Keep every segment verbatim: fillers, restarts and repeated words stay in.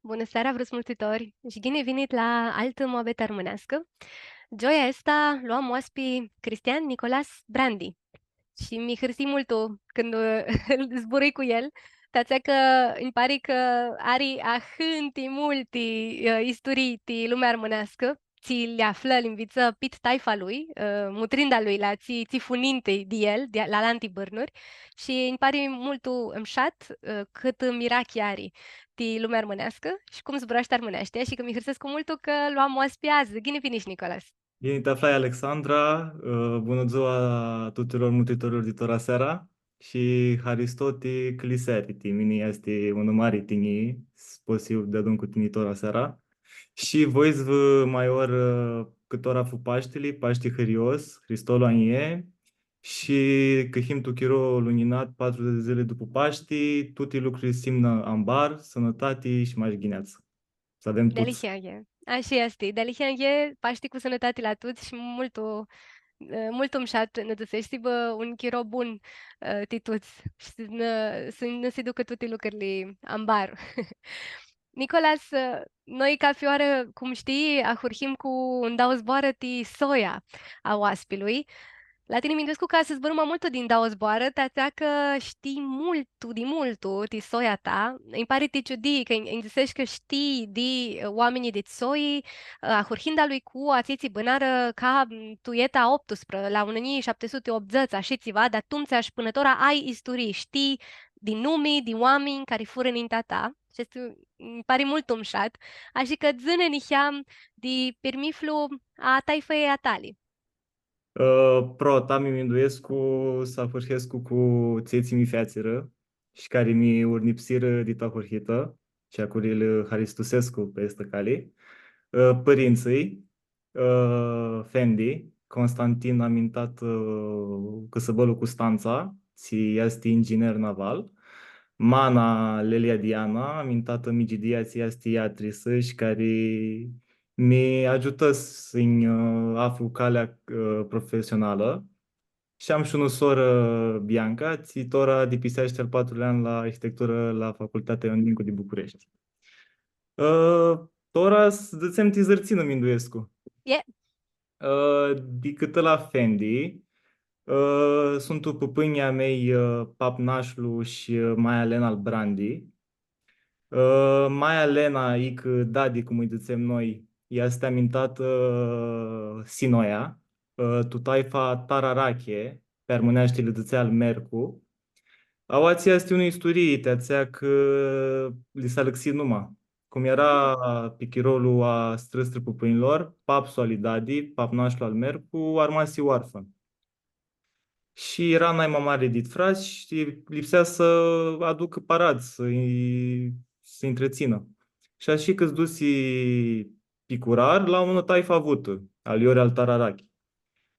Bunã seara, vruts multitori, shi ghini vinit la altã muabeti armãneascã. Gioia aestã lu am oaspi Cristian Nicolas Brandi. Shi mi hãrsii multu cãndu, ã, zburãi cu el, ti atsea cã nji pari cã ari ahãnti multi, ã, isturii ti lumea armãneascã, tsi li aflã, li nvitsã pit taifa lui, ã, mutrinda lui la tsi, tsi fu ninti di el, di, la alanti bãrnuri, shi nji pari multu mshat, ã, cãtã mirachi ari ti lumea armãneascã shi cum zburashti armãneashti, shi cã mi hãrsescu multu cã lu am oaspi adzã. Ghini vinish, Nicolas! Ghini ti aflai, Alexandra, ã, bunã dzua a tuturor mutritorilor di tora seara. Shi haristo ti cãliseri, ti mini easti unã mari tinjii s-pot s-hiu deadun cu tini tora seara. Shi voi s-vã mai or, ã, cã tora fu Pashtili, Pashti hãrios, Hristolu anjie, shi cã him tu chiro lunjinat, patrudzãts di dzãli dupu Pashti, tuti lucrili s-imnã ambar, sãnãtati shi mash ghineatsã. S-avem tuts. Dealihea e. Ashi easti. Dealihea e, Pashti cu sãnãtati la tuts shi multu, ã, multu mshat nã dzãsesh s-hibã un chiro bun, ã, ti tuts shi s-nã, s-nã si ducã tuti lucrili ambar. Nicolas, ã, noi cafi oarã, cum shtii, ahurhim cu un dauã zboarã ti soia a oaspilui. La tini minduescu cã s-zburãm ma multu di dauã zboarã, ti atsea cã shtii multu, di multu, ti soia ta. Nji pari ti ciudii cã nji, nji dzãsesh cã shtii di, ã, oaminjlji di soi, ã, ahurhinda lui cu atselj tsi bãnarã ca, m, tu eta optusprã, la unã njilji shapti suti optudzãts, ashi tsiva, di atumtsea shi pãnã tora ai isturii, shtii di numi, di oaminj cari furã nintea ta. Shi easti, nji pari multu mshat. Ashi cã dzã-nã niheam di pirmithlu a taifãljei a tali. Ã, prota, mi minduescu s-ahurhescu cu atselj tsi mi featsirã shi cari mi urnipsirã di tu ahurhitã, shi a curi lã haristusescu pi aestã cali. Ã, pãrintsãlj, ã, fendi, Constantin, amintat, ã, cãsãbãlu Custantsa, tsi easti inginer naval, mana, Lelia Diana, amintatã Migidia, tsi easti iatrisã shi cari mi agiutã s-nj, ã, aflu calea, ã, profesionalã. Shi am shi unã sorã, Bianca, tsi tora dipiseashti al patrulea an la arhitecturã la Facultatea Ion Dincu di Bucureshti. Ã, tora s-dzãtsem ti zãrtsinã, minduescu. E. Ã, di cãtã la fendi, ã, suntu pãpãnjlji a mei, ã, pap Nashlu shi, ã, maia Lena al Brandi. Ã, maia Lena, icã Dadi, cum lji dzãtsem noi, easti amintatã, ã, Sinoia, ã, tu taifa Tararache, pi armãneashti lã dzãtsea al Mercu. Aoatsi easti unã isturii, ti atsea cã li s-alãxi numa. Cum eara pi chirolu a strãstrãpãpãnjlor, pap-su ali Dadi, pap Nashlu al Mercu, armasi oarfãn. Shi eara nai ma mari dit frats shi lipsea s-aducã paradz, s-lji, s-lji ntritsinã. Shi ashi cã s-dusi picurar la unã taifã avutã, al Iori al Tararache.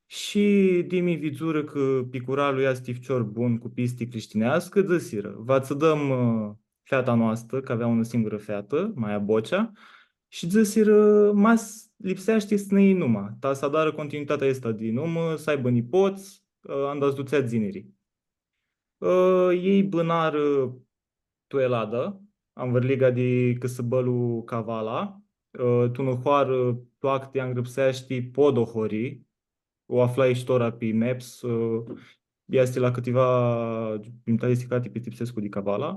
Shi di mi vidzurã cã picurarlu easti ficior bun cu pisti crishtineascã, dzãsirã: „Va tsã dãm, ã, feata noastã”, cã avea unã singurã featã, maia Bocea, shi dzãsirã: „Ma s-, lipseashti s-nã ljei numa, ta s-adarã continuitatea aestã di numã, s-aibã nipots, ã, anda s-dutsea dziniri.” Ã, elj bãnarã tu Elada, anvãrliga di cãsãbãlu Cavala, ã, tu unã hoarã tu acti angrãpseashti Podohori, u aflai shi tora pi Maps, ã, easti la cãtiva giumitati di sticlati, pistipsescu, di Cavala.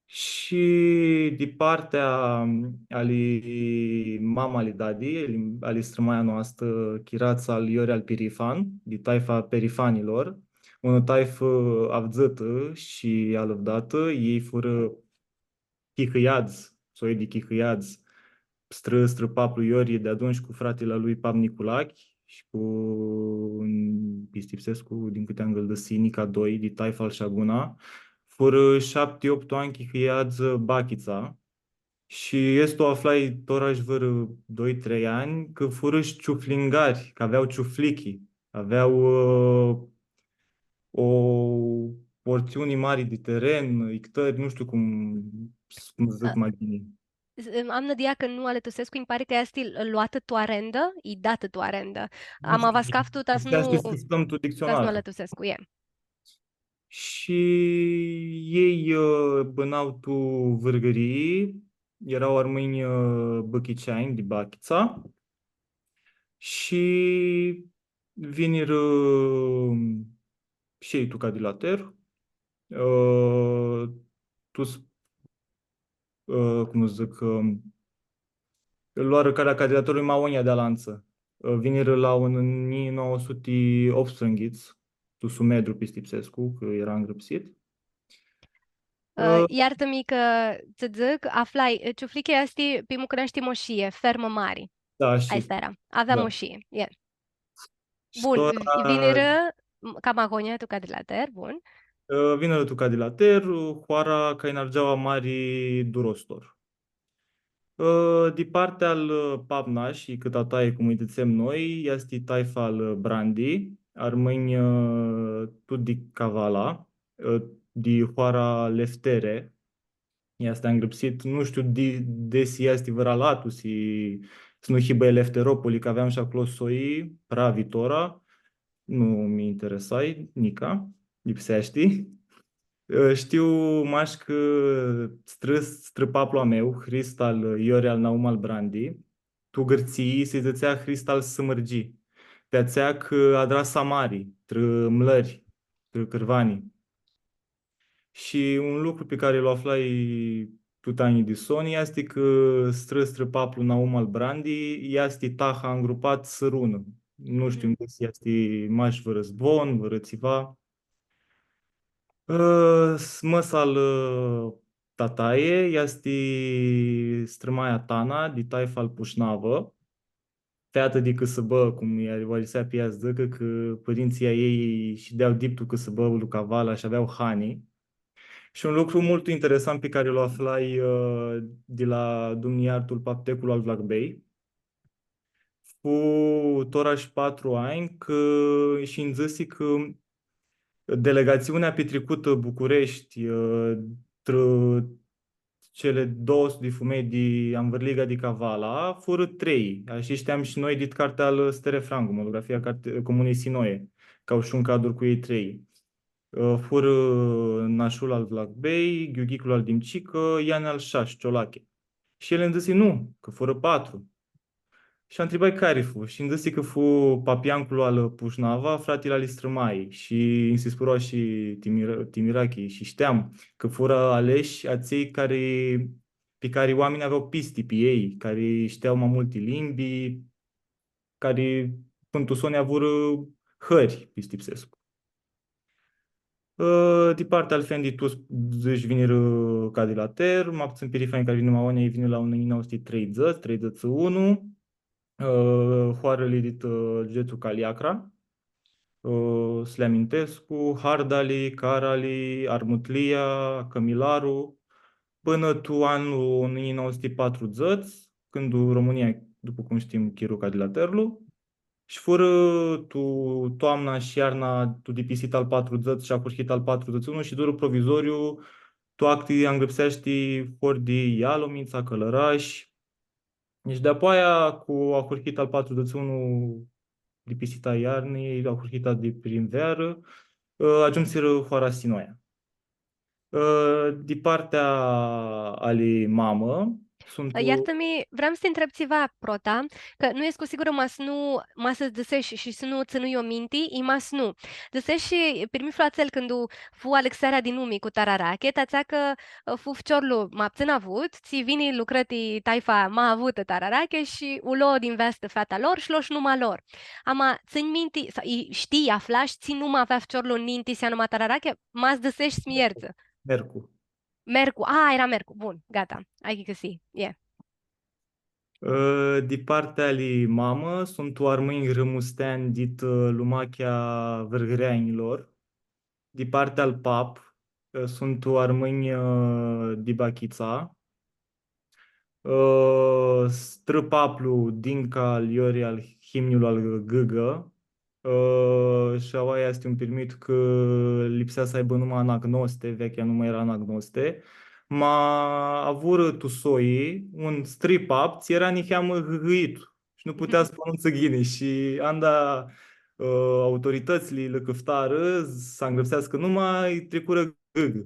Shi di partea ali mama ali Dadi, ali, ali strãmaia noastã, chirats al Iori al Pirifan, di taifa Perifanilor, unã taifã avdzãtã shi alãvdatã, elj furã chihãiadz, soi di chihãiadz, strã-, strãpaplu Iori, deadun shi cu fratili a lui pap Niculachi, shi cu, pistipsescu, din cãti angãldãsi, nica doi, di taifa al Shaguna, furã shapti, optu anj chihãiadz Bachitsa, shi easti, u aflai tora shi vãrã doi, trei anj, cã furã shi ciuflingari, cã avea ciuflichi, avea, ã, o portsiuni mari di teren, ictãri, nu shtiu cum, cum dzãc ma ghini. S-, am nãdia cã nu alãtusescu, nji pari cã easti loatã tu arendã, i datã tu arendã. Nu shtiu. Ama va s-caftu, ta s-nu, ta s-nu alãtusescu, e. Shi elj, ã, bãnau tu Vãrgãrii, eara armãnj, ã, bãchiceanj di Bachitsa shi vinirã shi elj tu Cadilater, ã, tu s-, ã, cum s-dzãc, ã, loarã calea Cadilaterlui ma agonja di alantsã. Ã, vinirã la unã njilji nauã suti optsprãyinghits, tu Sumedru, pistipsescu, cã eara ngrãpsit. Ã, ã, iartã-mi cã tsã dzãc, aflai, Ciuflichea easti pi mucãneashti moshii, fermã mari. Da, shtiu. Aestã eara. Avea moshii, e. Shi bun, tora vinirã, m-, cama agonja tu Cadilater, bun. Ã, vinirã tu Cadilater, hoara ca Inargeaua Mari Durostor. Ã, di partea al, ã, pap-nash, i cã tatai, cum lji dzãtsem noi, easti taifa al, ã, Brandi, armãnj, ã, tut di Cavala, ã, di hoara Leftere, easti angrãpsit, nu shtiu di, desi easti vãrã alatu, si, s-nu hibã Elefteropoli, cã aveam shi aclo soi, pravi tora, nu mi interesai, nica, lipseashti. Ã, shtiu mash cã strã-, strãpaplu a meu, Hrist al Iori al Naum al Brandi, tu Gãrtsii s-lji dzãtsea Hrist al Sãmãrgi, ti atsea cã adra samari, trã mlãri, trã cãrvani. Shi un lucru pi cari lu aflai tut anjlji di soni easti cã strã-, strãpaplu Naum al Brandi easti taha angrupat Sãrunã. Nu shtiu, desi easti mash vãrã zbon, vãrã tsiva. Ã, s-, mã-sa al, ã, tataie easti strãmaia Tana, di taifa al Pushnavã, featã di cãsãbã, cum lji arisea pi ea s-dzãcã, cã pãrintsãlj a ljei shidea dip tu cãsãbã, lu Cavala, shi avea hani. Shi un lucru multu interesant pi cari lu aflai, ã, di la dumniiartul paptecul al Vlahbei, fu tora shi patru anj, cã shi-nj dzãsi cã delegatsiunea pitricutã Bucureshti, ã, trã cele doauã suti di fumelj di anvãrliga di Cavala, furã trei. Ashi shteam shi noi dit cartea al Stere Frangu, monografia carte-, Comunei Sinoe, cã au shi un cadru cu elj trei. Ã, furã nashul al Vlahbei, ghiughiclu al Dimcicã, Iani al Shash, Ciolache. Shi el nji dzãsi, nu, cã furã patru. Shi antribai cari fu. Shi nji dzãsi cã fu papianclu al Pushnava, fratili ali strãmai. Shi nji si spãrua shi ti mira-, ti mirachi, shi shteam cã furã aleshi atselj cari, pi cari oaminjlji avea pisti pi elj, cari shtea ma multi limbi, cari pãn tu soni avurã hãri, pistipsescu. Ã, di partea al fendi, tu s-, dzãsh, vinirã Cadilater, ma putsãn pirifanjlji cari vinirã ma agonja, elj vinirã la unã njilji nauã suti treidzãts, treidzãts shi unu, ã, hoarãli dit, ã, giudețul Caliacra, ã, s-li amintescu, Hardali, Carali, Armutlia, Cãmilaru, pãnã tu anlu unã njilji nauã suti patrudzãts, cãndu Romãnia, dupã cum shtim, chiru Cadilaterlu. Shi furã tu toamna shi iarna, tu dipisita al patrudzãts shi ahurhita al patrudzãts shi unu, shidurã provizoriu, tu acti angrãpseashti hori di Ialomitsa, Cãlãrash. Shi di-apoaia, cu ahurhita al patrudzãts shi unu, dipisita iarnãljei, ahurhita di primvearã, ã, agiumsirã hoara Sinoia. Ã, di partea ali mamã, suntu... Iartã-mi, vream s-ti ntreb tsiva prota, cã nu escu sigurã ma s-nu, ma s-dzãsesh shi s-nu tsãnui eu minti, i ma s-nu. Dzãsesh shi pirmithlu atsel cãndu fu alãxearea di numi cu Tararache, ti atsea cã, ã, fu ficiorlu ma putsãn avut, tsi vini lucrã ti taifa ma avutã Tararache shi u lo di nveastã feata lor shi lo shi numa lor. Ama tsãnj minti, sau, i, shtii, aflash tsi numã avea ficiorlu ninti s-ia numa Tararache? Ma s-dzãsesh, s-mi ljertsã. Mercu. Mercu. A, eara Mercu. Bun, gata. Ai ghicãsii. E. Ã, di partea ali mamã, suntu armãnj rãmusteanj dit, ã, lumachea Vãrgãreanjlor. Di partea al pap, ã, suntu armãnj, ã, di Bachitsa. Ã, strãpaplu Dinca al Iori al Himnilu al Gãgã. Ã, shi aoa easti un pirmit cã lipsea s-aibã numa Anagnoste, vechea numã eara Anagnoste. Ma avurã tu soi un strãpap, tsi eara niheamã gãgãitu. Shi nu putea s-pronuntsã ghini. Shi anda, ã, autoritãtsli lã cãftarã s-angrãpseascã numa, lji tricurã Gãgã.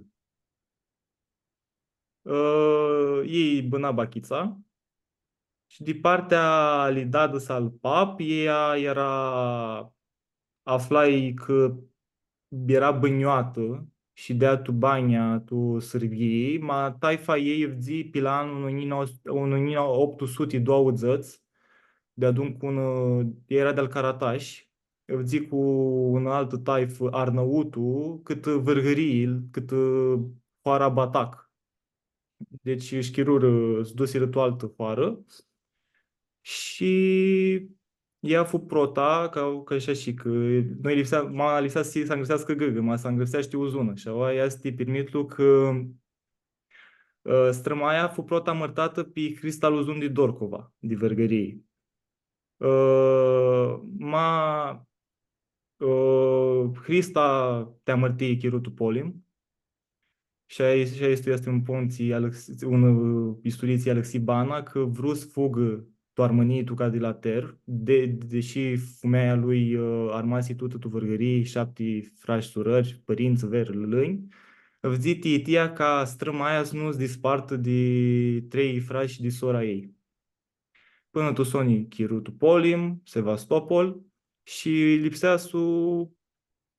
ã, elj bãna Bachitsa. Shi di partea ali dadã-sa al pap, ea eara, aflai cã eara bãnioatã shi shidea tu banja tu Sãrbii, ma taifa a ljei avdzi pi la anlu unã njilji, unã njilji optu suti doauãdzãts, deadun cu un, eara di al Caratash, avdzi cu unã altã taifã, Arnãutu, cãtã Vãrgãrii, cãtã hoara Batac. Deci sh-chirurã, s-dusirã tu altã hoarã. Shi ea fu prota, ca, ca ashi shi cã noi lipsea, ma lipsea s-, s-angrãpseascã gãrgã, ma s-angrãpseashti uzunã. Shi aoa easti pirmithlu cã, ã, strãmaia fu prota mãrtatã pi Hrista Luzun di Dorcova, di Vãrgãrii. Ã, ma, ã, Hrista ti amãrtii chirutu polim. Shi aestu, shi aestu easti un pumtu, alãx-, un, ã, isturii tsi alãxi bana, cã vru s-fugã tu Armãnii, tu Cadilater, de, deshi fumealja a lui, ã, armasi tutã tu Vãrgãrii, shapti frash, surãri, pãrintsã, veri, lãlãnj, avdzi ti itia ca strãmaia s-nu s-dispartã di trei frash di sora a ljei. Pãnã tu soni chiru tu polim, Sevastopol, shi lipsea s-u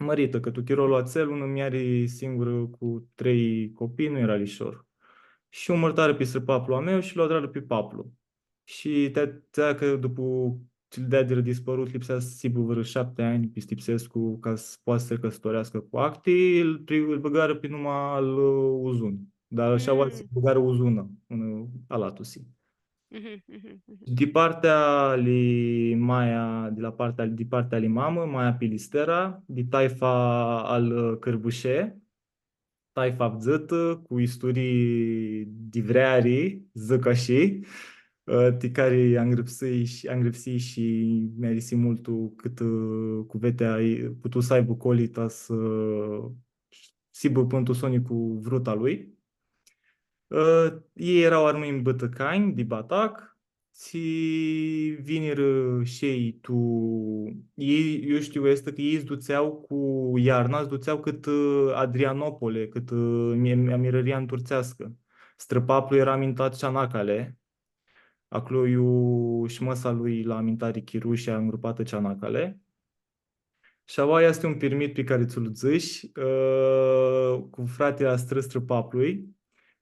mãritã, cã tu chirolu atsel, unã mljari singurã cu trei copii nu eara lishor. Shi u mãrtarã pi strãpaplu a meu shi lu adrarã pi paplu. Shi ti atsea cã dupu tsi lj-deadirã dispãrut, lipsea s-hibã vãrã shapti anj, pistipsescu, ca s-poatã s-cãsãtoreascã cu acti, ãl pri-, ãl bãgarã pi numa al, ã, Uzun. Dar shi aoatsi bãgarã Uzunã, unã alatusi. Mhm, mhm, mhm. Di partea ali maia, di la partea, di partea ali mamã, maia Pilistera, di taifa al, ã, Cãrbãshe, taifa avdzãtã, cu isturii di vreari, dzãc ashi, ã, ti cari angrãpsii shi, angrãpsii shi mi-arisi multu cãtã, ã, cuvetea, putu s-aibã coli ta s-, s-hibã pãnã tu soni cu vruta lui. Ã, elj eara armãnj bãtãcanj di Batac, tsi vinirã shi elj tu, elj, eu shtiu, easti cã elj s-dutsea cu iarna, s-dutsea cãtã, ã, Adrianopole, cãtã, ã, mi-, amirãria nturtseascã. Strãpaplu eara amintat Ceanacale, aclo iu shi mãsa lui la amintari chiru shi angrupatã Ceanacale. Shi aoa easti un pirmith pi cari tsã-lu dzãsh, ã, cu fratili a strã-, strãpaplui,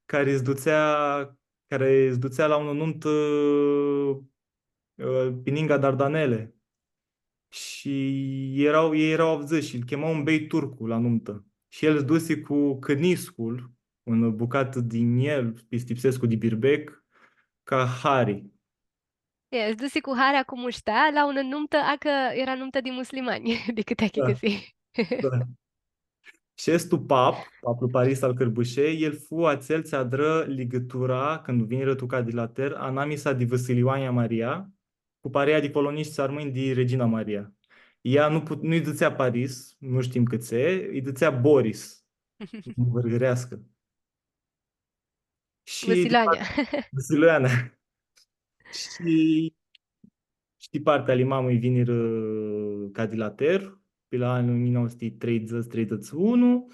cari s-dutsea, cari s-dutsea la unã numtã, ã, pi ningã Dardanele. Shi eara, elj eara avdzãts shi lu chema un bei turcu la numtã. Shi el s-dusi cu cãniscul, unã bucatã di njel, pistipsescu, di birbec, ca hari. E, s-dusi cu harea cu mushtea la unã numtã, a cã eara numtã di muslimanj, di cãti achicãsii. Da. Shi aestu pap, paplu Paris al Cãrbãshe, el fu atsel tsi adrã ligãtura, cãndu vinirã tu Cadilater, anamisa di Vãsilioanea Maria, cu parea di colonishti armãnj di Regina Maria. Ea nu put-, nu-lj dzãtsea Paris, nu shtim cãtse, lji dzãtsea Boris. Vãrgãreascã. Shi Vãsilioanea. Vãsilioanea. Shi, shi di partea ali mamã-i vinirã Cadilater, pi la anlu unã njilji nauã suti treidzãts, treidzãts unu,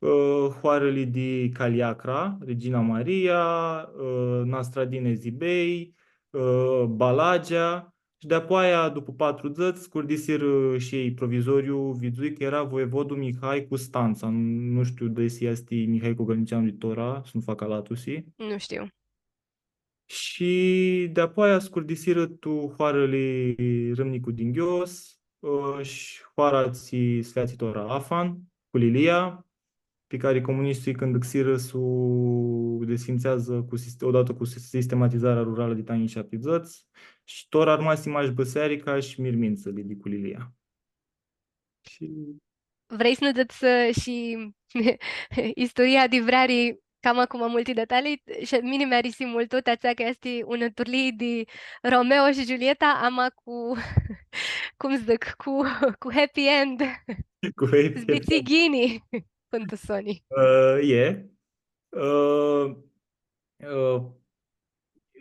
ã, hoarãli di Caliacra, Regina Maria, ã, Nastradine Zibei, ã, Balagea, shi di-apoaia, dupu patrudzãts, scurdisirã shi elj provizoriu, vidzui cã eara voievodlu Mihai Custantsa. Nu shtiu desi easti Mihai Cogãlniceanu di tora, s-nu fac alatusi. Nu shtiu. Shi di-apoaia scurdisirã tu hoarãli Rãmnicu di Nghios, ã, shi hoara tsi s-featsi tora Afan, cu Lilia, pi cari comunishtilji cãndãxirã s-u desfințeadzã cu sist-, odată cu sis-, sistematizarea rurală dit anii șaptezeci, shi tora armasi mash bãsearica shi mirmintsãli di cu Lilia. Shi vrei s-nã dãts, ã, shi isturia di vreari, cama cu ma multi detalii? Shi mini mi-arisi multu, ti atsea cã easti unã turlii di Romeo shi Giulieta, ama cu, cum dzãc, cu, cu happy end. Cu happy end. Zbitigini, pãn tu soni. Ã, e. Ã, ã,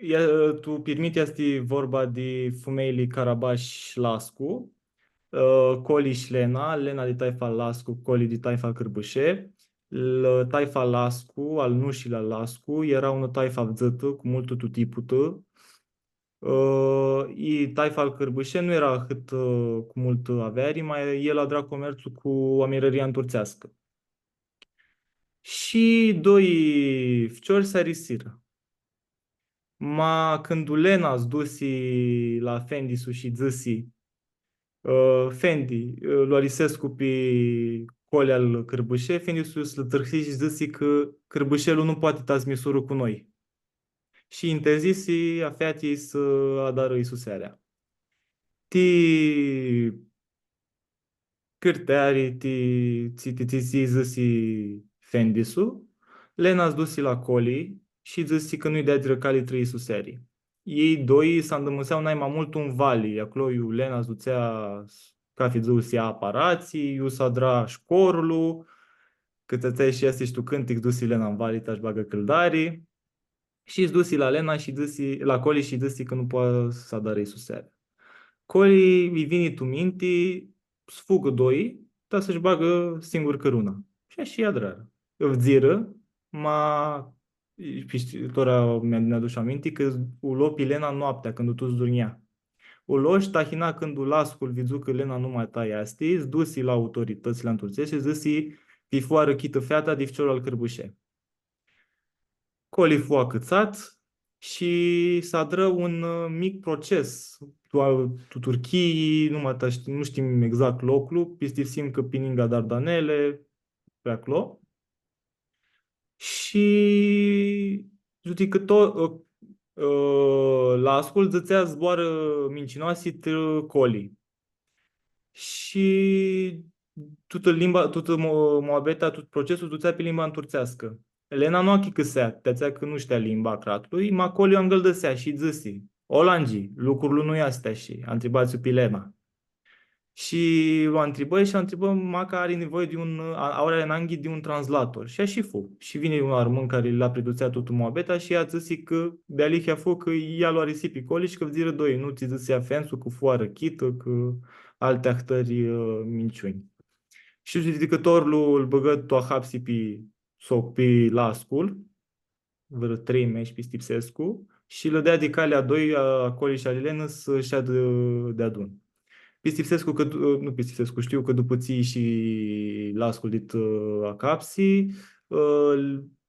ea, tu pirmith easti vorba di fumeili Carabash Lascu, ã, Coli shi Lena, Lena di taifa Lascu, Coli di taifa Cãrbãshe, L-, taifa Lascu, al Nushilor Lascu, eara unã taifã avdzãtã, cu multã tutiputã. Ã, i taifa al Cãrbãshe nu eara ahãt, ã, cu multã aveari, ma el adra comertsul cu amirãria nturtseascã. Shi doi ficiori s-arisirã. Ma cãndu Lena s-dusi la fendi-su shi dzãsi, ã, fendi, ã, lu arisescu pi Coli al Cãrbãshe, fendi-su s-lã tãrhisi shi dzãsi cã Cãrbãshelu nu poati ta s-misurã cu noi. Shi interzisi a featiljei s-adarã isusearea. Ti cãrteari, ti, ti, ti, ti, ti dzãsi fendi-su, Lena s-dusi la Coli shi dzãsi cã nu-lj deadirã cali trã isuseari. Elj doi s-andãmusea nai ma multu tu vali, aclo iu Lena s-dutsea cathi dzuã s-ia aparatsii, iu s-adra shcorlu, cã tsãtsea shi easti shi tu cãntic, dusi Lena tu vali, ta sh-bagã cãldari. Shi s-dusi la Lena shi dzãsi, la Coli shi dzãsi cã nu poa s-adarã isusearea. Coli lji vini tu minti s-fugã doi, ta s-sh-bagã singuri cãruna. Shi ashi adrarã. Fudzirã, ma, pi shti-, tora mi-, mi-aduc aminti cã u lo pi Lena noaptea, cãndu tuts durnjea. U lo shi tahina cãndu Lascul vidzu cã Lena nu ma ta easti, s-dusi la autoritãtsli nturtseashti shi dzãsi, cã-i fu arãchitã feata di ficiorlu al Cãrbãshe. Coli fu acãtsat shi s-adrã un, ã, mic proces. Tu, tu Turchii, nu ma ta shti-, nu shtim exact loclu, pistipsim cã pi ningã Dardanele, pi aclo. Shi judicãtor-, ã, ã, Lascul dzãtsea zboarã mincinoasi trã Coli. Shi tutã limba, tutã mo-, muabetea, tut procesul s-dutsea pi limba nturtseascã. Lena nu achicãsea, ti atsea cã nu shtea limba a cratlui, ma Coli u angãldãsea shi dzãsi, „Olangi, lucrul nu easti ashi, antribats-u pi Lena.” Shi u antribã shi antribã, maca ari nivoie di un, a-, ari ananghi di un translator. Shi ashi fu. Shi vini un armãn cari lã pridutsea tutã muabetea shi ea dzãsi cã dealihea fu cã ea lu arisi pi Coli shi cã fudzirã doi, nu tsi dzãsi afendu-su, cã fu arãchitã, cã alti ahtãri, ã, minciunj. Shi judicãtorlu lu bãgã tu ahapsi pi, so-, pi Lascul, vãrã trei mesh pistipsescu, shi lã deadi calea a doi, a Coli shi a Lena, s-shadã deadun. Pistipsescu cã, nu pistipsescu, shtiu cã dupã tsi ishi Lascul dit, ã, ahapsi, ã,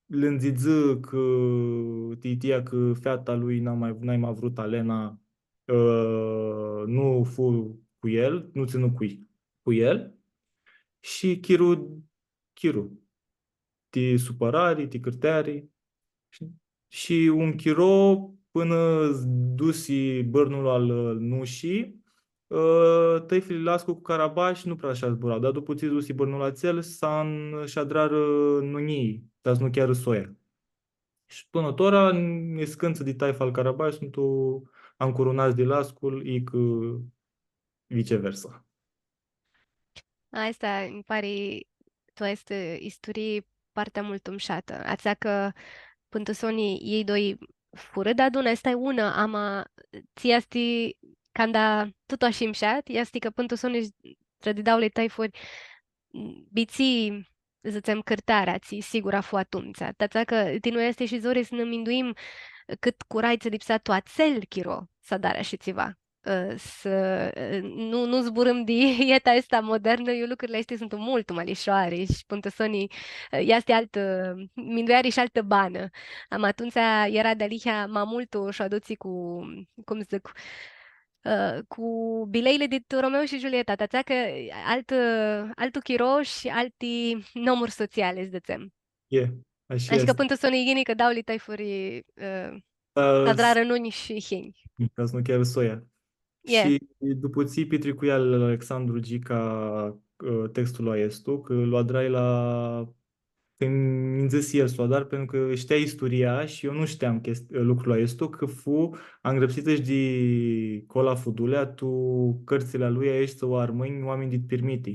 lã ndzidzã cã ti-, ti atsea cã feata lui nai ma, nai ma vrutã Lena, ã, nu fu cu el, nu tsãnu cu, cu el, shi chiru, chiru ti supãrari, ti cãrteari. Shi, shi un chiro pãnã s-dusi bãrnul al, ã, Nushi, ã, tãifili Lascu cu Carabash nu prea sh-zbura, dar dupã tsi s-dusi bãrnul atsel, s-an-, sh-adrarã nunjii, ta s-nu chearã soia. Shi pãnã tora, niscãntsã di taifa al Carabash suntu ancurunats di Lascul, icã viceversa. Aestã nji pari, tu aestã isturii partea multu mshatã. Atsea cã pãn tu soni elj doi furã deadun, aestã e unã, ama tsi easti canda tut ashi mshat, easti cã pãn tu soni trã di dauli taifuri, bitisi, dzãtsem, cãrtearea, tsi sigura fu atumtsea. Ti atsea cã ti noi easti shi zori s-nã minduim cãt curai tsã lipsea tu atsel chiro s-adari ashi tsiva. Ã, s-, ã, nu, nu zburãm di eta aestã modernã, iu lucrili aesti suntu multu ma lishoari shi pãn tu soni, ã, easti altã mindueari shi altã banã. Ama atumtsea eara dealihea ma multu sh-u adutsi cu, cum dzãc, ã, cu bileili dit Romeo shi Julieta, ti atsea cã alt, altu chiro shi alti nomuri sociali, s-dzãtsem. E, ashi easti. Ashi cã pãn tu soni ghini cã dauli taifuri, ã, ta s-adrarã nunj shi hinj. Ca s-nu chearã soia. E. Shi dupã tsi pitricui al Alexandru Gica, ã, textul aestu, cã lu adrai la, cã nj-dzãsi el s-lu adar, pentru cã shtea isturia shi eu nu shteam chest-, lucrul aestu, cã fu angrãpsitã shi di Cola Fudulea, tu cãrtsãli a lui, Aeshti armãnj, oaminj dit pirmiti.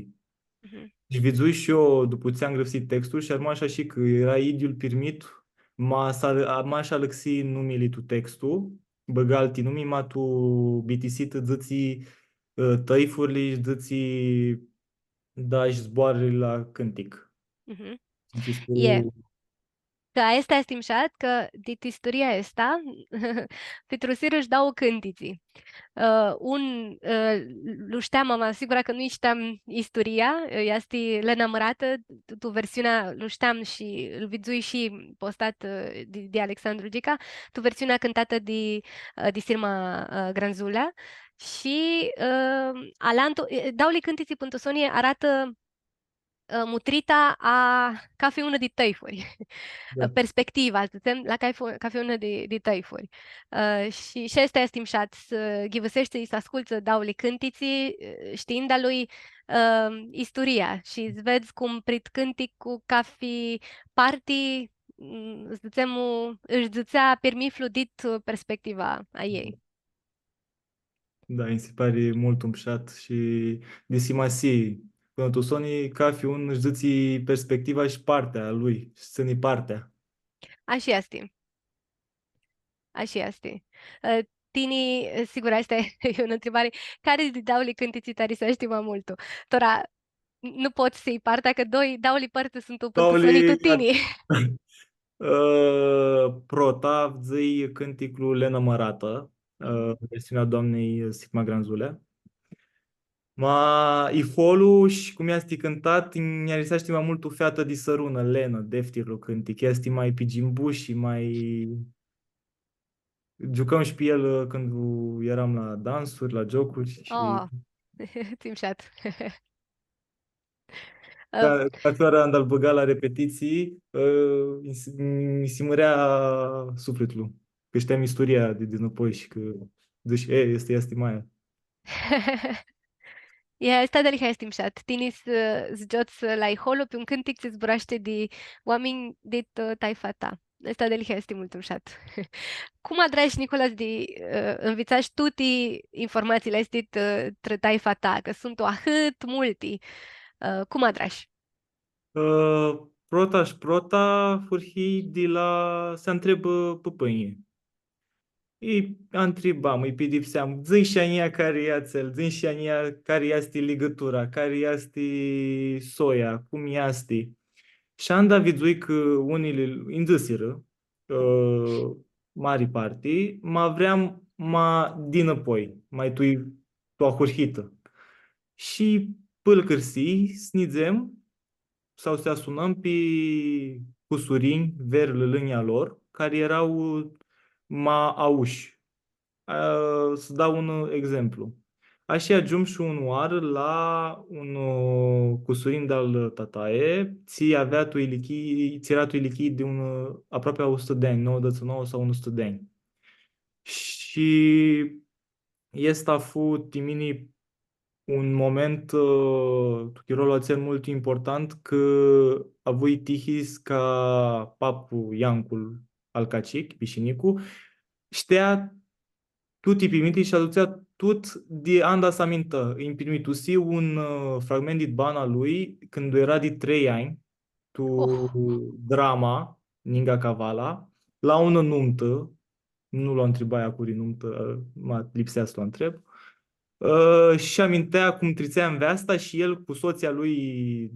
Mhm. Shi vidzui shi eu, dupã tsi angrãpsi textul, shi armash ashi cã eara idyiul pirmit, ma s-al-, ma sh-alãxi numili tu textul, bãgã alti numi, ma tu bitisitã dzãtsi, ã, tãifurli, dzãtsi, da, shi zboarãli la cãntic. Mhm. Tsi spun? E. Cã aestã easti mshat, cã dit isturia aestã pitrusirã shi dauã cãntitsi. Ã, un, ã, lu shteam, ama sigura cã nu-i shteam isturia, ã, easti Lena Mãratã, tu, tu versiunea, lu shteam shi lu vidzui shi postat, ã, di, di Alexandru Gica, tu versiunea cãntatã di, ã, di Sirma, ã, Granzulea. Shi, ã, alantu, ã, dauli cãntitsi pãn tu soni aratã, ã, mutrita a cafi unã di tãifuri. Da. Perspectiva, dzãtsem, la cafi, cafi unã di, di tãifuri. Ã, shi, shi aestã easti mshat, s-ghivãseshti, s-ascultsã dauli cãntitsi, ã, shtiinda lui, ã, isturia shi s-vedz cum prit cãntic cu cafi parti, m, dzãtsem, u, ãsh dzãtsea pirmithlu dit, ã, perspectiva a ljei. Da, nji si pari multu mshat shi di simasii. Pãnã tu soni, cafi un ãsh dzãtsi perspectiva shi partea a lui, shi tsãni partea. Ashi easti. Ashi easti. Ã, tini, sigur, aestã e unã ntribari. Cari di dauli cãntitsi ts-ariseashti ma multu? Tora, n-, nu pots s-ljei partea, cã doi, dauli pãrtsã suntu pãn tu soni tu tini. Ã, prota, dzãi cãnticlu Lena Mãratã, ã, versiunea a doamnei Sirma Granzulea. Ma iholu shi cum easti cãntat, nj-ariseashti ma multu Featã di Sãrunã, Lena, deftirlu cãntic. Easti ma pi gimbushi, ma giucãm shi pi el, ã, cãndu earam la dansuri, la giocuri shi... Oh, tsi mshat. Ã, ca, cathi oarã anda-l bãga la repetitsii, ã, nji si, nji si mãrea suflitlu. Cã shteam isturia di, di dinãpoi shi cã dzãsh, „E, easti, easti Maia.” E, aestã dealihea easti mshat. Tini s-, s-giots la iholu pi un cãntic tsi zburashti di oaminj dit, ã, taifa ta. Aestã dealihea easti multu mshat. Cum adrash, Nicolas, di, ã, nvitsash tuti informatsiili aesti, ã, trã taifa ta, cã suntu ahãt multi? Ã, cum adrash? Ã, prota shi prota ahurhii di la s-antrebã pãpãnjlji. Lji antribam, lji pidipseam, „Dzã-nj shi a njia cari e atsel, dzã-nj shi a njia cari easti ligãtura, cari easti soia, cum easti.” Shi anda vidzui cã unili nj-dzãsirã, ã, mari parti, ma vream ma dinãpoi, ma tu, tu ahurhitã. Shi pãlãcãrsii s-nidzem, sau s-asunãm pi cusurinj, veri lãlãnj a lor, cari eara ma aushi. Ã, s-dau un exemplu. Ashi agiumshu unãoarã la un, ã, cusurin di-al tatae, tsi avea tu ilichii, tsi eara tu ilichii di un, ã, aproapi a o sutã di anj, nauãdzãtsi shi nauã sau un sutã di anj. Shi aestã fu ti mini un moment, ã, tu chirolu atsel multu important, cã avui tihi s-, ca papu Iancul al Cacic, Pishinicu, shtea tuti pi minti shi adutsea tut di anda s-amintã. Nji pirmitusi un, ã, fragment dit bana lui, cãndu eara di trei anj, tu Drama, ninga Cavala, la unã numtã, nu lu ntribai a curi numtã, ma lipsea s-lu ntreb. Ã, shi amintea cum tritsea nveasta shi el cu sotslji a lui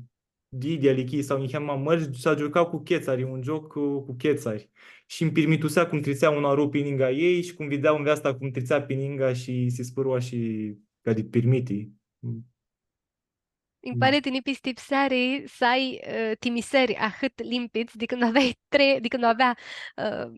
di, di ilichii sau niheam ma mãri, s-agiuca cu chetsari, un gioc cu, cu chetsari. Shi nji pirmitusea cum tritsea un aru pi ninga elj shi cum videa nveasta cum tritsea pi ninga shi si spãrua shi ca di pirmiti. Nji pari ti nipistipseari s-ai, ã, timiseri ahãt limpidz di cãndu aveai trei, di cãndu avea, ã,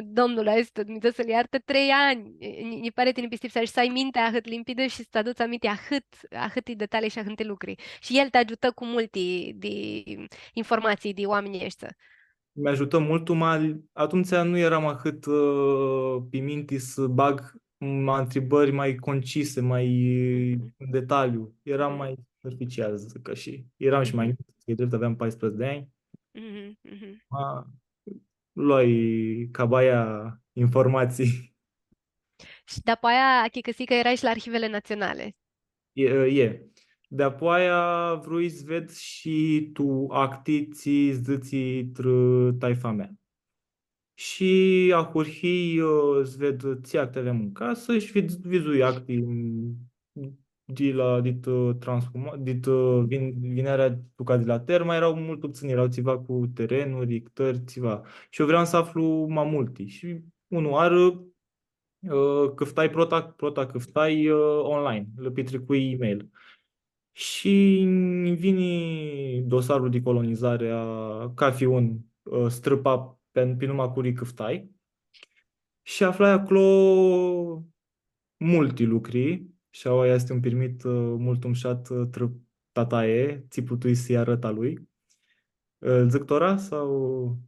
domnul aestu, Dumnidzã s-lu iartã, trei anj. Nji, nji pari ti nipistipseari s-ai mintea ahãt limpidã shi s-tsã aduts aminti ahãt, ahãti detalii shi ahãti lucri. Shi el ti agiutã cu multi di informatsii di oaminjlji aeshti. Mi agiutã multu, ma atumtsea nu earam ahãt, ã, pi minti s-bag, ma, ntribãri ma concise, ma, ã, în detaliu. Earam ma superficial, dzãc ashi. Earam shi ma njits, e drept, aveam paisprãdzatsi di anj. Mhm, mhm. Ma, loai ca baia informatsii. Shi dapoaia achicãsii cã earai shi la Arhivele Natsionale. E, e. Dapoaia vrui s-ved shi tu acti tsi dzãtsi trã taifa mea. Shi ahurhii, ã, s-ved tsi acti aveam tu casã shi vid-, vidzui acti, m, di la, dit, ã, transhuma-, dit, ã, vin-, vinarea tu Cadrilater, ma eara multu ptsãni, eara tsiva cu terenuri, ictãri, tsiva. Shi eu vream s-aflu ma multi. Shi unã oarã, ã, cãftai prota, prota cãftai, ã, online, lã pitricui email. Shi nj-vini dosarlu di colonizari a cafi un, ã, strãpap pi, pi numa curi cãftai. Shi aflai aclo multi lucri, shi aua easti un pirmith, ã, multu mushat, ã, trã tataie, tsi putui s-lji arãt a lui. Ã, dzãc tora sau?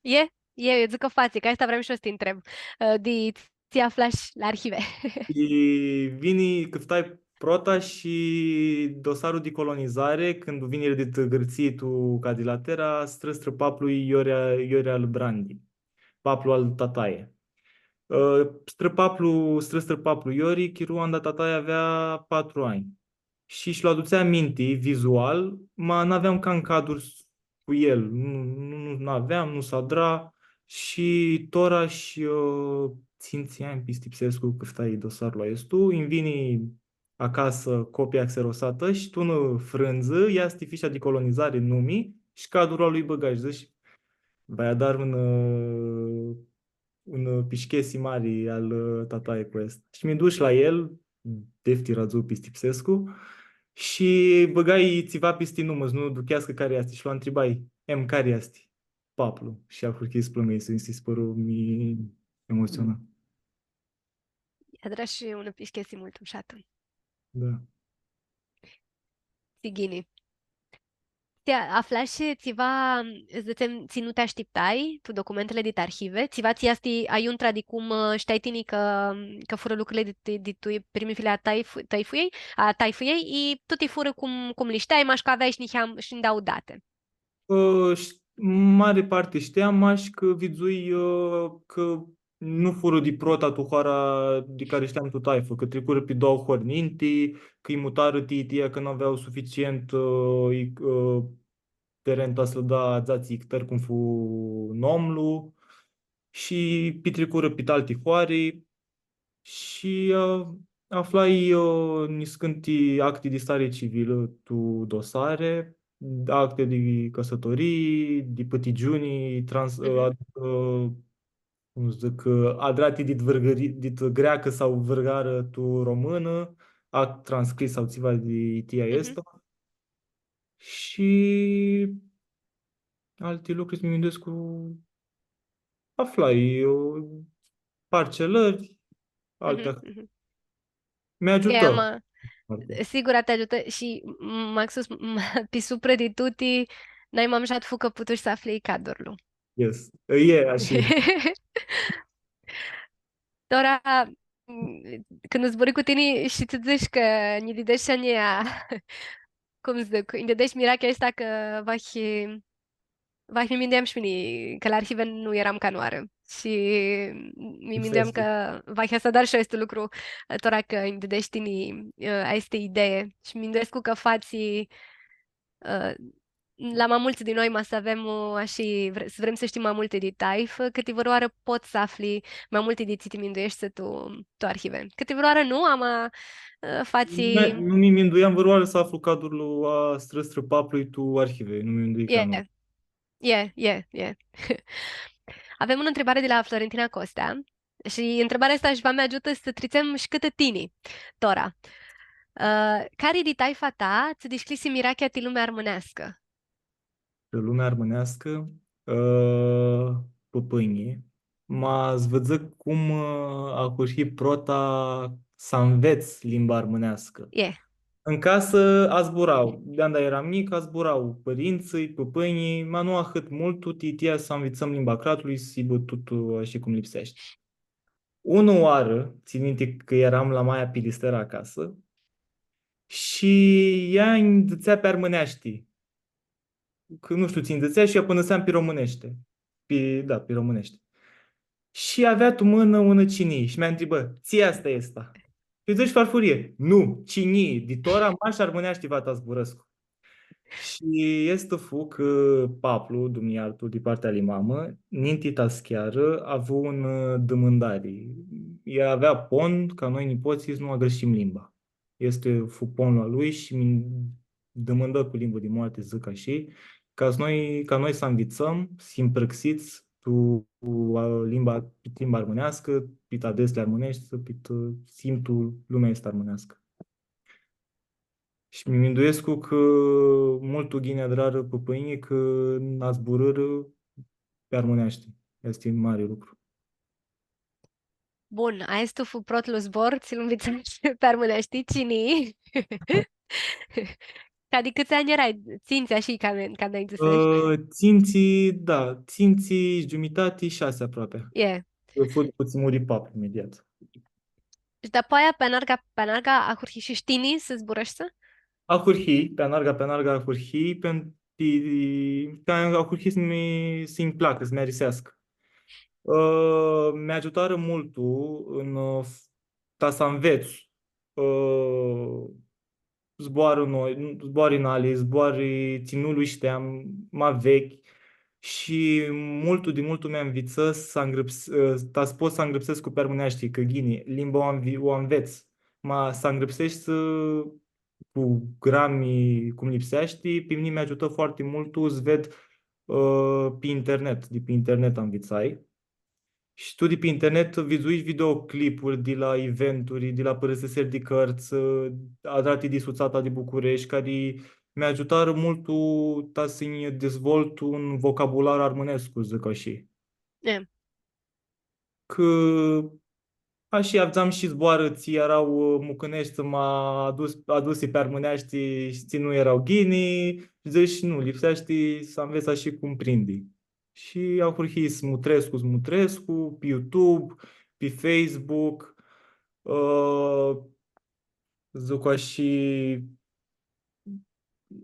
E, e, eu dzãc cã fatsi, cã aestã vream shi eu s-ti ntreb. Ã, di tsi aflash la arhive. Shi vini, cãftai prota shi dosarlu di colonizari, cãndu vinirã dit Gãrtsii tu Cadrilater, strã-, strãpaplu Iori, Iori al Brandi, paplu al tataie. Ã, strãpaplu, strã-, strãpaplu Iori, chiru anda tataia avea patru anj. Shi sh-lu adutsea aminti vizual, ma n-aveam can caduri s-, cu el. Nu, nu, nu, n-aveam, nu s-adra. Shi tora shi, ã, tsintsi anj pistipsescu cãftai dosarlu aestu, nj-vini acasã copia xerosatã shi tu unã frãndzã easti fisha di colonizari, numi shi cadurlu a lui bãgai shi dzãsh, va-lj adar un, ã, un, ã, pishchesi mari al, ã, tataie cu aestã. Shi mi dush la el, deftira dzuã pistipsescu, shi bãgai tsiva pisti numã, s-nu ducheascã cari easti. Shi lu ntribai, em, cari easti? Paplu. Shi ahurhi s-plãngã, nji si pãru, mi emotsionã. Adrash unã pishchesi multu mushatã. Da. Tsi ghini. Ti aflash tsiva, s-dzãtsem, tsi nu ti ashtiptai tu documentili dit arhive, tsiva tsi easti aiuntra di cum, ã, shteai tini cã, cã furã lucrili di, di tu pirmithili a taif-, taifuiljei, a taifuiljei, i tuti furã cum, cum li shteai, mash cã aveai shi niheam, shi ndauã dati. Ã, sh-, mari parti shteam, mash cã vidzui, ã, cã nu furã di prota tu hoara di cari shteam tu taifã, cã tricurã pi doauã hori ninti, cã-lj mutarã ti itia cã nu avea suficient, ã, i-, ã, teren ta s-lã da dzatsi ictãri cum fu nomlu, shi pitricurã pi alti hoari. Shi, ã, aflai, ã, niscãnti acti di stari civilã tu dosari, acti di cãsãtorii, di pãtigiuni, trans-, ã, Mhm. adicã, cum s-dzãc, ã, adrati dit vãrgãri-, dit greacã sau vãrgarã tu romãnã, act transcris sau tsiva di itia Mhm. aestã. Shi alti lucri, s-mi minduescu, aflai, ã, parcelãri, alti Mhm, act-, mhm. Mi agiutã. E, ma, sigur, ti agiutã shi, m-, maxus, m-, pi suprã di tuti, nai ma mushat fu cã putush s-afli cadurlu. Yes. E, ashi. Tora, m-, cãndu zburãi cu tini shi tsã dzãsh cã nji didesh shi a njia, cum dzãc, nji didesh mirachea aestã cã vahi, vahi mi minduiam shi mini cã la arhive nu eram canãoarã. Shi mi minduiam cã vahi s-adar shi aestu lucru, tora cã nji didesh tini, ã, aestã idee. Shi mi minduescu cã fatsi, ã, la ma multsã di noi, ma s-avem, ã, ashi, vre-, s-vrem s-shtim ma multi di taifã, cãti vãrãoarã pots s-afli ma multi di tsi ti mindueshti tu, tu arhive. Cãti vãrãoarã nu, ama, ã, fatsi Nu mi, nu mi minduiam vãrãoarã s-aflu cadurlu a strã-, strãpaplui tu arhive, nu mi minduiam. E, e, e, e. Avem unã ntribari di la Florentina Costea. Shi ntribarea aestã sh-va mi agiutã s-tritsem shi cãtã tini. Tora, ã, cari di taifa ta tsã dishcljisi mirachea ti lumea armãneascã? Ti lumea armãneascã, ã, pãpãnjlji, ma s-vã dzãc cum, ã, ahurhi prota s-anvets limba armãneascã. E. În casã azburau, di anda eram njic, azburau pãrintsãlj, pãpãnjlji, ma nu ahãt multu, ti, ti s-anvitsãm limba cratului, s-hibã tut, ã, ashi cum lipseashti. Unã oarã, tsãn minti cã eram la maia Pilisterã acasã shi ea nj-dzãtsea pi armãneashti. Cã nu shtiu tsi nj-dzãtsea shi ea pãnãseam pi romãneashti. Pi, da, pi romãneashti. Shi avea tu mãnã unã cinii shi mi ntribã, „Tsi easti aestã?” Shi dzãsh farfurie, „Nu, cinii, di tora mash armãneashti va ta zburãscu.” Shi easti fu cã paplu, Dumnidzã ljartã-l, di partea ali mamã, ninti ta s-chearã, avu un, ã, dãmãndari, el avea pon ca noi, nipotslji, s-nu agãrshim limba. Easti, fu ponlu a lui shi mi dãmãndã cu limbã di moarti, dzãc ashi, ca s-, noi, ca noi s-anvitsãm, s-him prãxits tu, a, limba, pi limba armãneascã, pit adetsli armãneshti, pit, ã, s-him tu lumea aestã armãneascã. Shi mi minduescu cã multu ghini adrarã pãpãnjlji cã nã zburãrã pi armãneashti. Easti mari lucru. Bun, aestu fu protlu zbor, tsi lu nvitsash pi armãneashti, tsinii? Ca di cãts anj earai? Tsintsi, ashi, ca, ca nai dzãsesh? Ã, tsintsi, da, tsintsi shi giumitati, shasi aproapi. E. Eu fu dupã tsi muri paplu, imediat. Shi dapoaia, pi anarga, pi anarga, ahurhishi shi tini s-zburãshti? Ahurhii, pi anarga, pi anarga ahurhii, pen-, pi, pi, ahurhii s-mi, s-nji placã, s-mi ariseascã. Ã, mi agiutarã multu tu, ã, f-, ta s-anvets, ã, zboarã noi, zboarã nali, zboarã tsi nu li shteam, ma vechi, shi multu di multu mi anvitsã s-angrãps-, ã, ta s-pot s-angrãpsescu pi armãneashti, cã ghini, limba u anvi-, u anvets, ma s-angrãpseshti, ã, cu grami cum lipseashti, pi mini mi agiutã foarte multu s-ved, ã, pi internet, di pi internet anvitsai. Shi tu di pi internet vidzui videoclipuri di la eventuri, di la pãrãstisiri di cãrtsã, ã, adrati di Sutsata di Bucureshti, cari mi agiutarã multu ta s-nji dizvolt un vocabular armãnescu, dzãc ashi. E. Cã ashi avdzam shi zboarã tsi eara, ã, mucãneshti, ma adus-, adusi pi armãneashti shi tsi nu eara ghini, shi dzãsh, nu, lipseashti s-anvets ashi cum prindi. Shi ahurhii s-mutrescu, s-mutrescu, pi YouTube, pi Facebook, ã, dzãc ashi,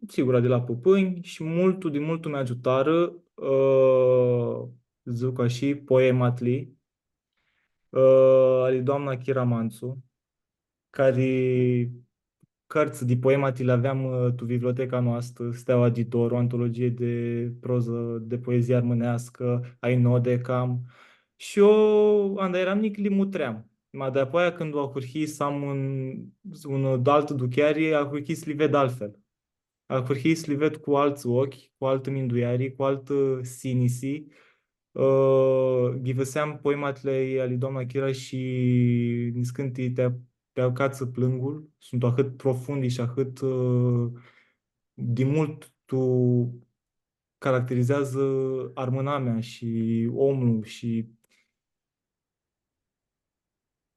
sigura, di la pãpãnj shi multu, di multu mi agiutarã, ã, dzãc ashi, poematli, ã, ali doamna Chira Mantsu, cari cãrtsã di poemati li aveam, ã, tu biblioteca noastrã, Steaua di Dor, o antologie di prozã, di poezii armãneascã, Ai nodi cam. Shi eu, anda eram njic, li mutream. Ma dapoaia, cãndu ahurhii s-am un, un, altã aducheari, ahurhii s-li ved altfel. Ahurhii s-li ved cu altsã oclji, cu altã mindueari, cu altã sinisi. Ã, ghivãseam poematli ali doamna Chira shi niscãnti ti, ti acatsã plãngul, suntu ahãt profundi shi ahãt, ã, di multu caracterizeadzã armãnamea shi omlu shi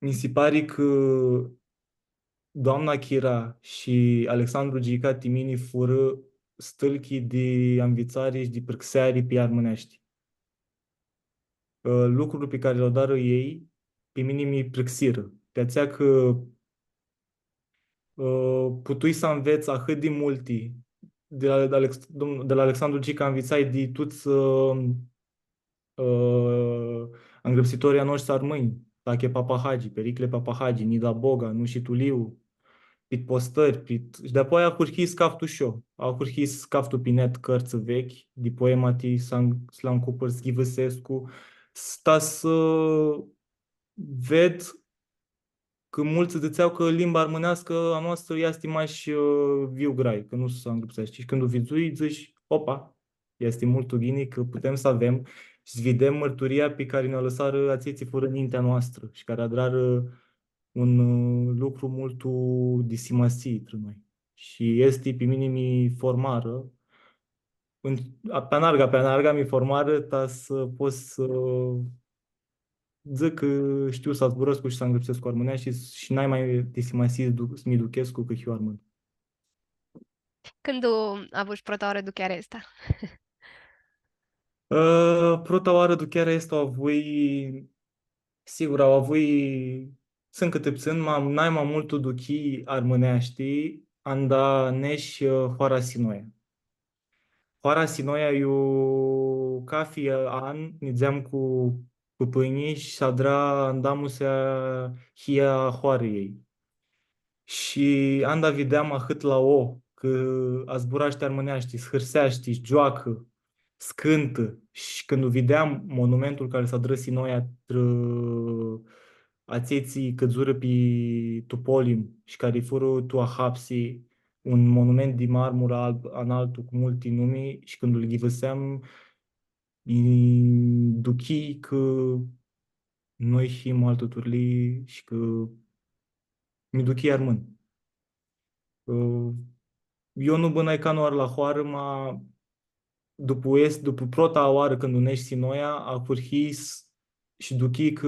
mi si pari cã doamna Chira shi Alexandru Gica ti mini furã stãlchi di anvitsari shi di prãxeari pi armãneashti. Ã, lucrul pi cari lu adrarã elj, pi mini mi prãxirã. Ti atsea cã, ã, putui s-anvets ahãt di multi. Di la Alex-, dom-, di la Alexandru Gica anvitsai di tuts, ã, ã, angrãpsitorlji a noshtri armãnj, Tache Papahagi, Pericle Papahagi, Nida Boga, Nushi Tuliu, pit postãri, pit, shi dapoaia ahurhii s-caftu shi eu. Ahurhii s-caftu pi net cãrtsã vechi, di poemati, s-an-, s-li ancupãr, s-ghivãsescu, s-, ta s-ved cã multsã dzãtsea cã limba armãneascã a noastrã easti mash, ã, viu grai, cã nu s-angrãpseashti. Shi cãndu u vidzui, dzãts, opa, easti multu ghini cã putem s-avem shi s-videm mãrturia pi cari nã alãsarã atselj tsi furã nintea noastrã shi cari adrarã un, ã, lucru multu di simasii trã noi. Shi easti, pi mini mi formarã, ãn-, a, pi anarga, pi anarga mi formarã ta s-pot s-, dzãc cã shtiu s-zburãscu shi s-angrãpsescu armãneashti shi, shi nai ma di simasii s-du-, s-mi duchescu cã hiu armãn. Cãndu avushi prota oarã duchearea aestã? Ã, prota oarã duchearea aestã u avui, sigur, u avui, suntu cãti ptsãn, ma nai ma multu duchii armãneashti, anda nesh, ã, hoara Sinoia. Hoara Sinoia, iu cafi an nidzeam cu pãpãnjlji shi s-adra andamusea hia a hoarãljei. Shi anda videam ahãt lao, cã azburashti armãneashti, s-hãrseashti, s-gioacã, s-cãntã. Shi cãndu videam monumentul cari s-adrã Sinoia trã atselj tsi cãdzurã pi, tu polim shi cari furã tu ahapsi, un monument di marmurã alb, analtu, cu multi numi, shi cãndu lu ghivãseam, nj-duchii cã noi him altã turlii shi cã mi duchii armãn. Ã, eu nu bãnai canãoarã la hoarã, ma dupu est-, dupu prota oarã cãndu neshu Sinoia, ahurhii s-, shi duchii cã,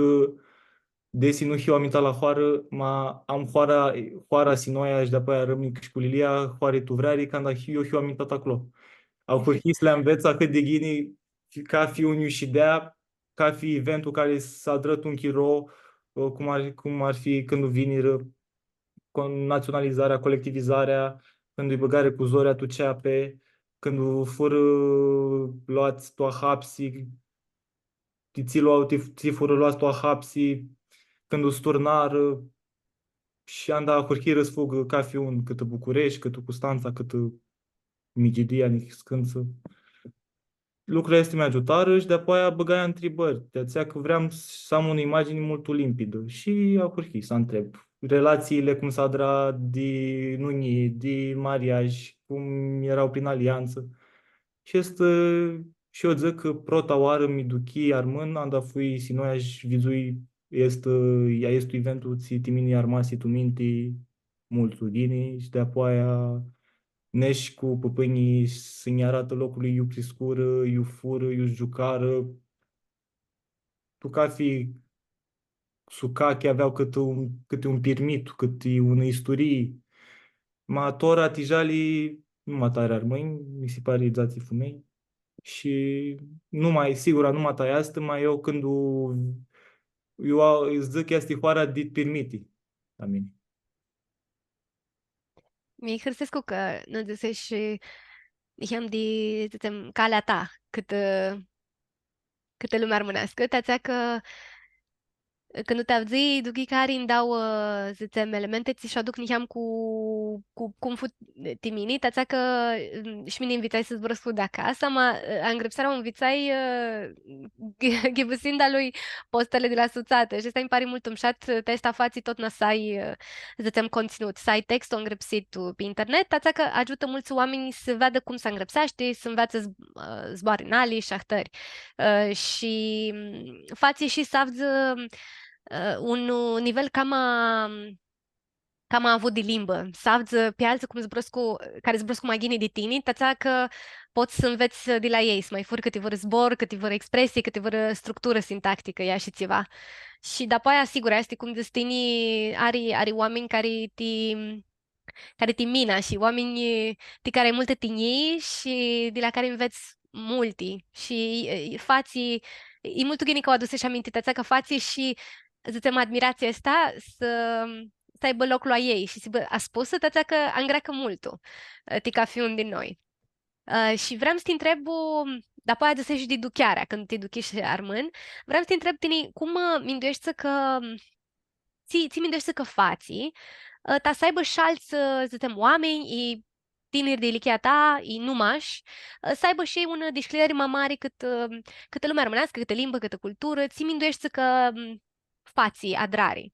desi nu hiu amintat la hoarã, ma am hoara, hoara Sinoia shi dapoaia armãnj shi cu Lilia, hoari tu vreari, canda hiu, eu hiu amintat aclo. Ahurhii s-li anvets ahãt di ghini, cafi un iu shidea, cafi eventul cari s-adrã tu un chiro, ã, cum ar, cum ar fi cãndu vinirã, con-, natsionalizarea, colectivizarea, cãndu lji bãgarã cu zorea tu ceapi, cãndu furã loats tu ahapsi, ti tsi loa-, ti, tsi furã loats tu ahapsi, cãndu s-turnarã, shi anda ahurhirã s-fugã cafi un, cãtã Bucureshti, cãtã Custantsa, cãtã Migidia, niscãntsã. Lucrurli aesti mi agiutarã shi dapoaia bãgai ntribãri. Di atsea cã vream s-, s-am unã imagini multu limpidã. Shi ahurhii s-ntreb. Relatsiili cum s-adra di nunii, di mariaj, cum eara prin aliantsã. Shi easti, shi eu dzãc cã prota oarã mi duchii armãn, anda fui Sinoia shi vidzui, easti, aestu eventu tsi ti mini armasi tu minti multu ghini, shi dapoaia neshu cu pãpãnjlji s-nj-aratã loclu iu criscurã, iu furã, iu giucarã. Tu cafi sucachi avea cãti un, cãti un pirmit, cãti unã isturii. Ma tora ti jali nu ma tari armãnj, mi si pari dzatsi fumelj. Shi nu ma, sigura, nu ma tari aestã, ma eu cãndu u, eu a-, dzãc, easti hoara dit pirmiti la mini. Mi hãrsescu cã nã dzãseshi niheam di, dzãtsem, calea ta, cãtã, cãtã lumea armãneascã, ti atsea cã, cãndu ti avdzãi, duchii cã ari ndauã, dzãtsem, elementi, tsi sh-aduc niheam cu, cu cum fu ti mini, ti atsea cã, mm, shi mini nvitsai s-zburãscu di acasã, ma, ã, angrãpsearea u nvitsai, ã, ghi-, ghivãsinda lui postali di la sutsatã. Shi aestã nji pari multu mushat, ti aestã fatsi totna s-ai, ã, dzãtsem, contsãnut, s-ai textul angrãpsit pi internet, ti atsea cã agiutã multsã oaminj s-veadã cum s-angrãpseashti, s-nveatsã z-, ã, zboari nali shi ahtãri. Ã, shi, mm, fatsi shi s-avdzã, ã, un nivel cama, cama avut di limbã, s-avdzã pi altsã cum zburãscu, cari zburãscu ma ghini di tini, ti atsea cã pots s-nvets di la elj, s-ma furi cãti vãrã zbor, cãti vãrã expresii, cãti vãrã structurã sintacticã, ia shi tsiva. Shi dapoaia, sigur, easti cum dzãts tini, ari, ari oaminj cari ti, cari ti mina shi oaminj ti cari ai multã tinjii shi di la cari nvets multi. Shi, e, fatsi, e multu ghini cã u aduseshi aminti, ti atsea cã fatsi shi, dzãtsem, admiratsia aestã s- s-aibã loclu a ljei shi s-hibã aspusã, ti atsea cã angreacã multu, ã, ti cafi un di noi. Ã, shi vream s-ti ntreb, dapoaia dzãseshi di duchearea, cãndu ti duchishi armãn, vream s-ti ntreb tini, cum, ã, mindueshti cã, tsi, tsi mindueshti cã fatsi, ã, ta s-aibã shi altsã, ã, dzãtsem, oaminj, i tiniri di ilichia ta, i nu mash, ã, s-aibã shi elj unã dishcljieri ma mari cãtã, ã, cãtã lumea armãneascã, cãtã limbã, cãtã culturã, tsi mindueshti cã, ã, fatsi adrari?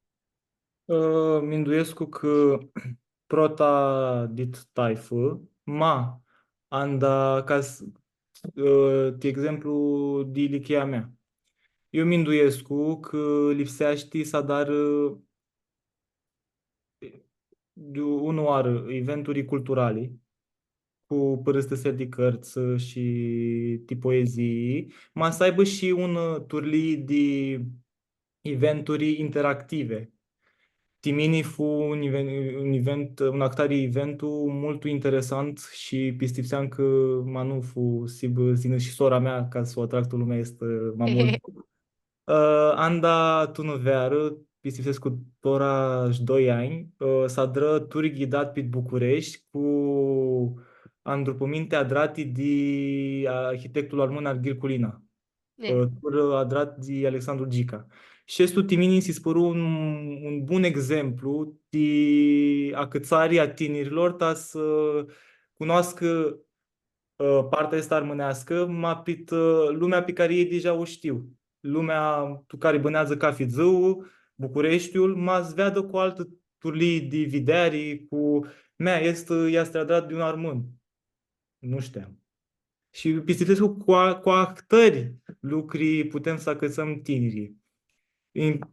Ã, minduescu cã prota dit taifã, ma, anda ca s-, ã, ti exemplu di ilichia mea. Eu minduescu cã lipseashti s-adarã, ã, di unã oarã eventuri culturali, cu pãrãstãseri di cãrtsã shi ti poezii, ma s-aibã shi unã, ã, turlii di eventuri interactive. Ti mini fu un even-, un event, un ahtari eventu multu interesant shi pistipseam cã ma nu fu s-hibã, s-yinã shi sora mea ca s-u atrag tu lumea aestã ma multu. Ã, anda tu unã vearã, pistipsescu tora sh-doi anj, ã, s-adrã tur ghidat pit Bucureshti cu andrupuminti adrati di arhitectul armãn Arghil Culina. E. Ã, tur adrat di Alexandru Gica. Shi aestu ti mini nji si pãru un, un bun exemplu di acãtsari a tinirilor ta s-cunoascã, ã, partea aestã armãneascã, ma pit, ã, lumea pi cari elj deja u shtiu. Lumea tu cari bãneadzã cafi dzuã, Bucureshtiul, ma s-veadã cu altã turlii di videari, cu, mea, easti, easti adrat di un armãn. Nu shteam. Shi pistipsescu cu a-, cu ahtãri lucri putem s-acãtsãm tinirlji.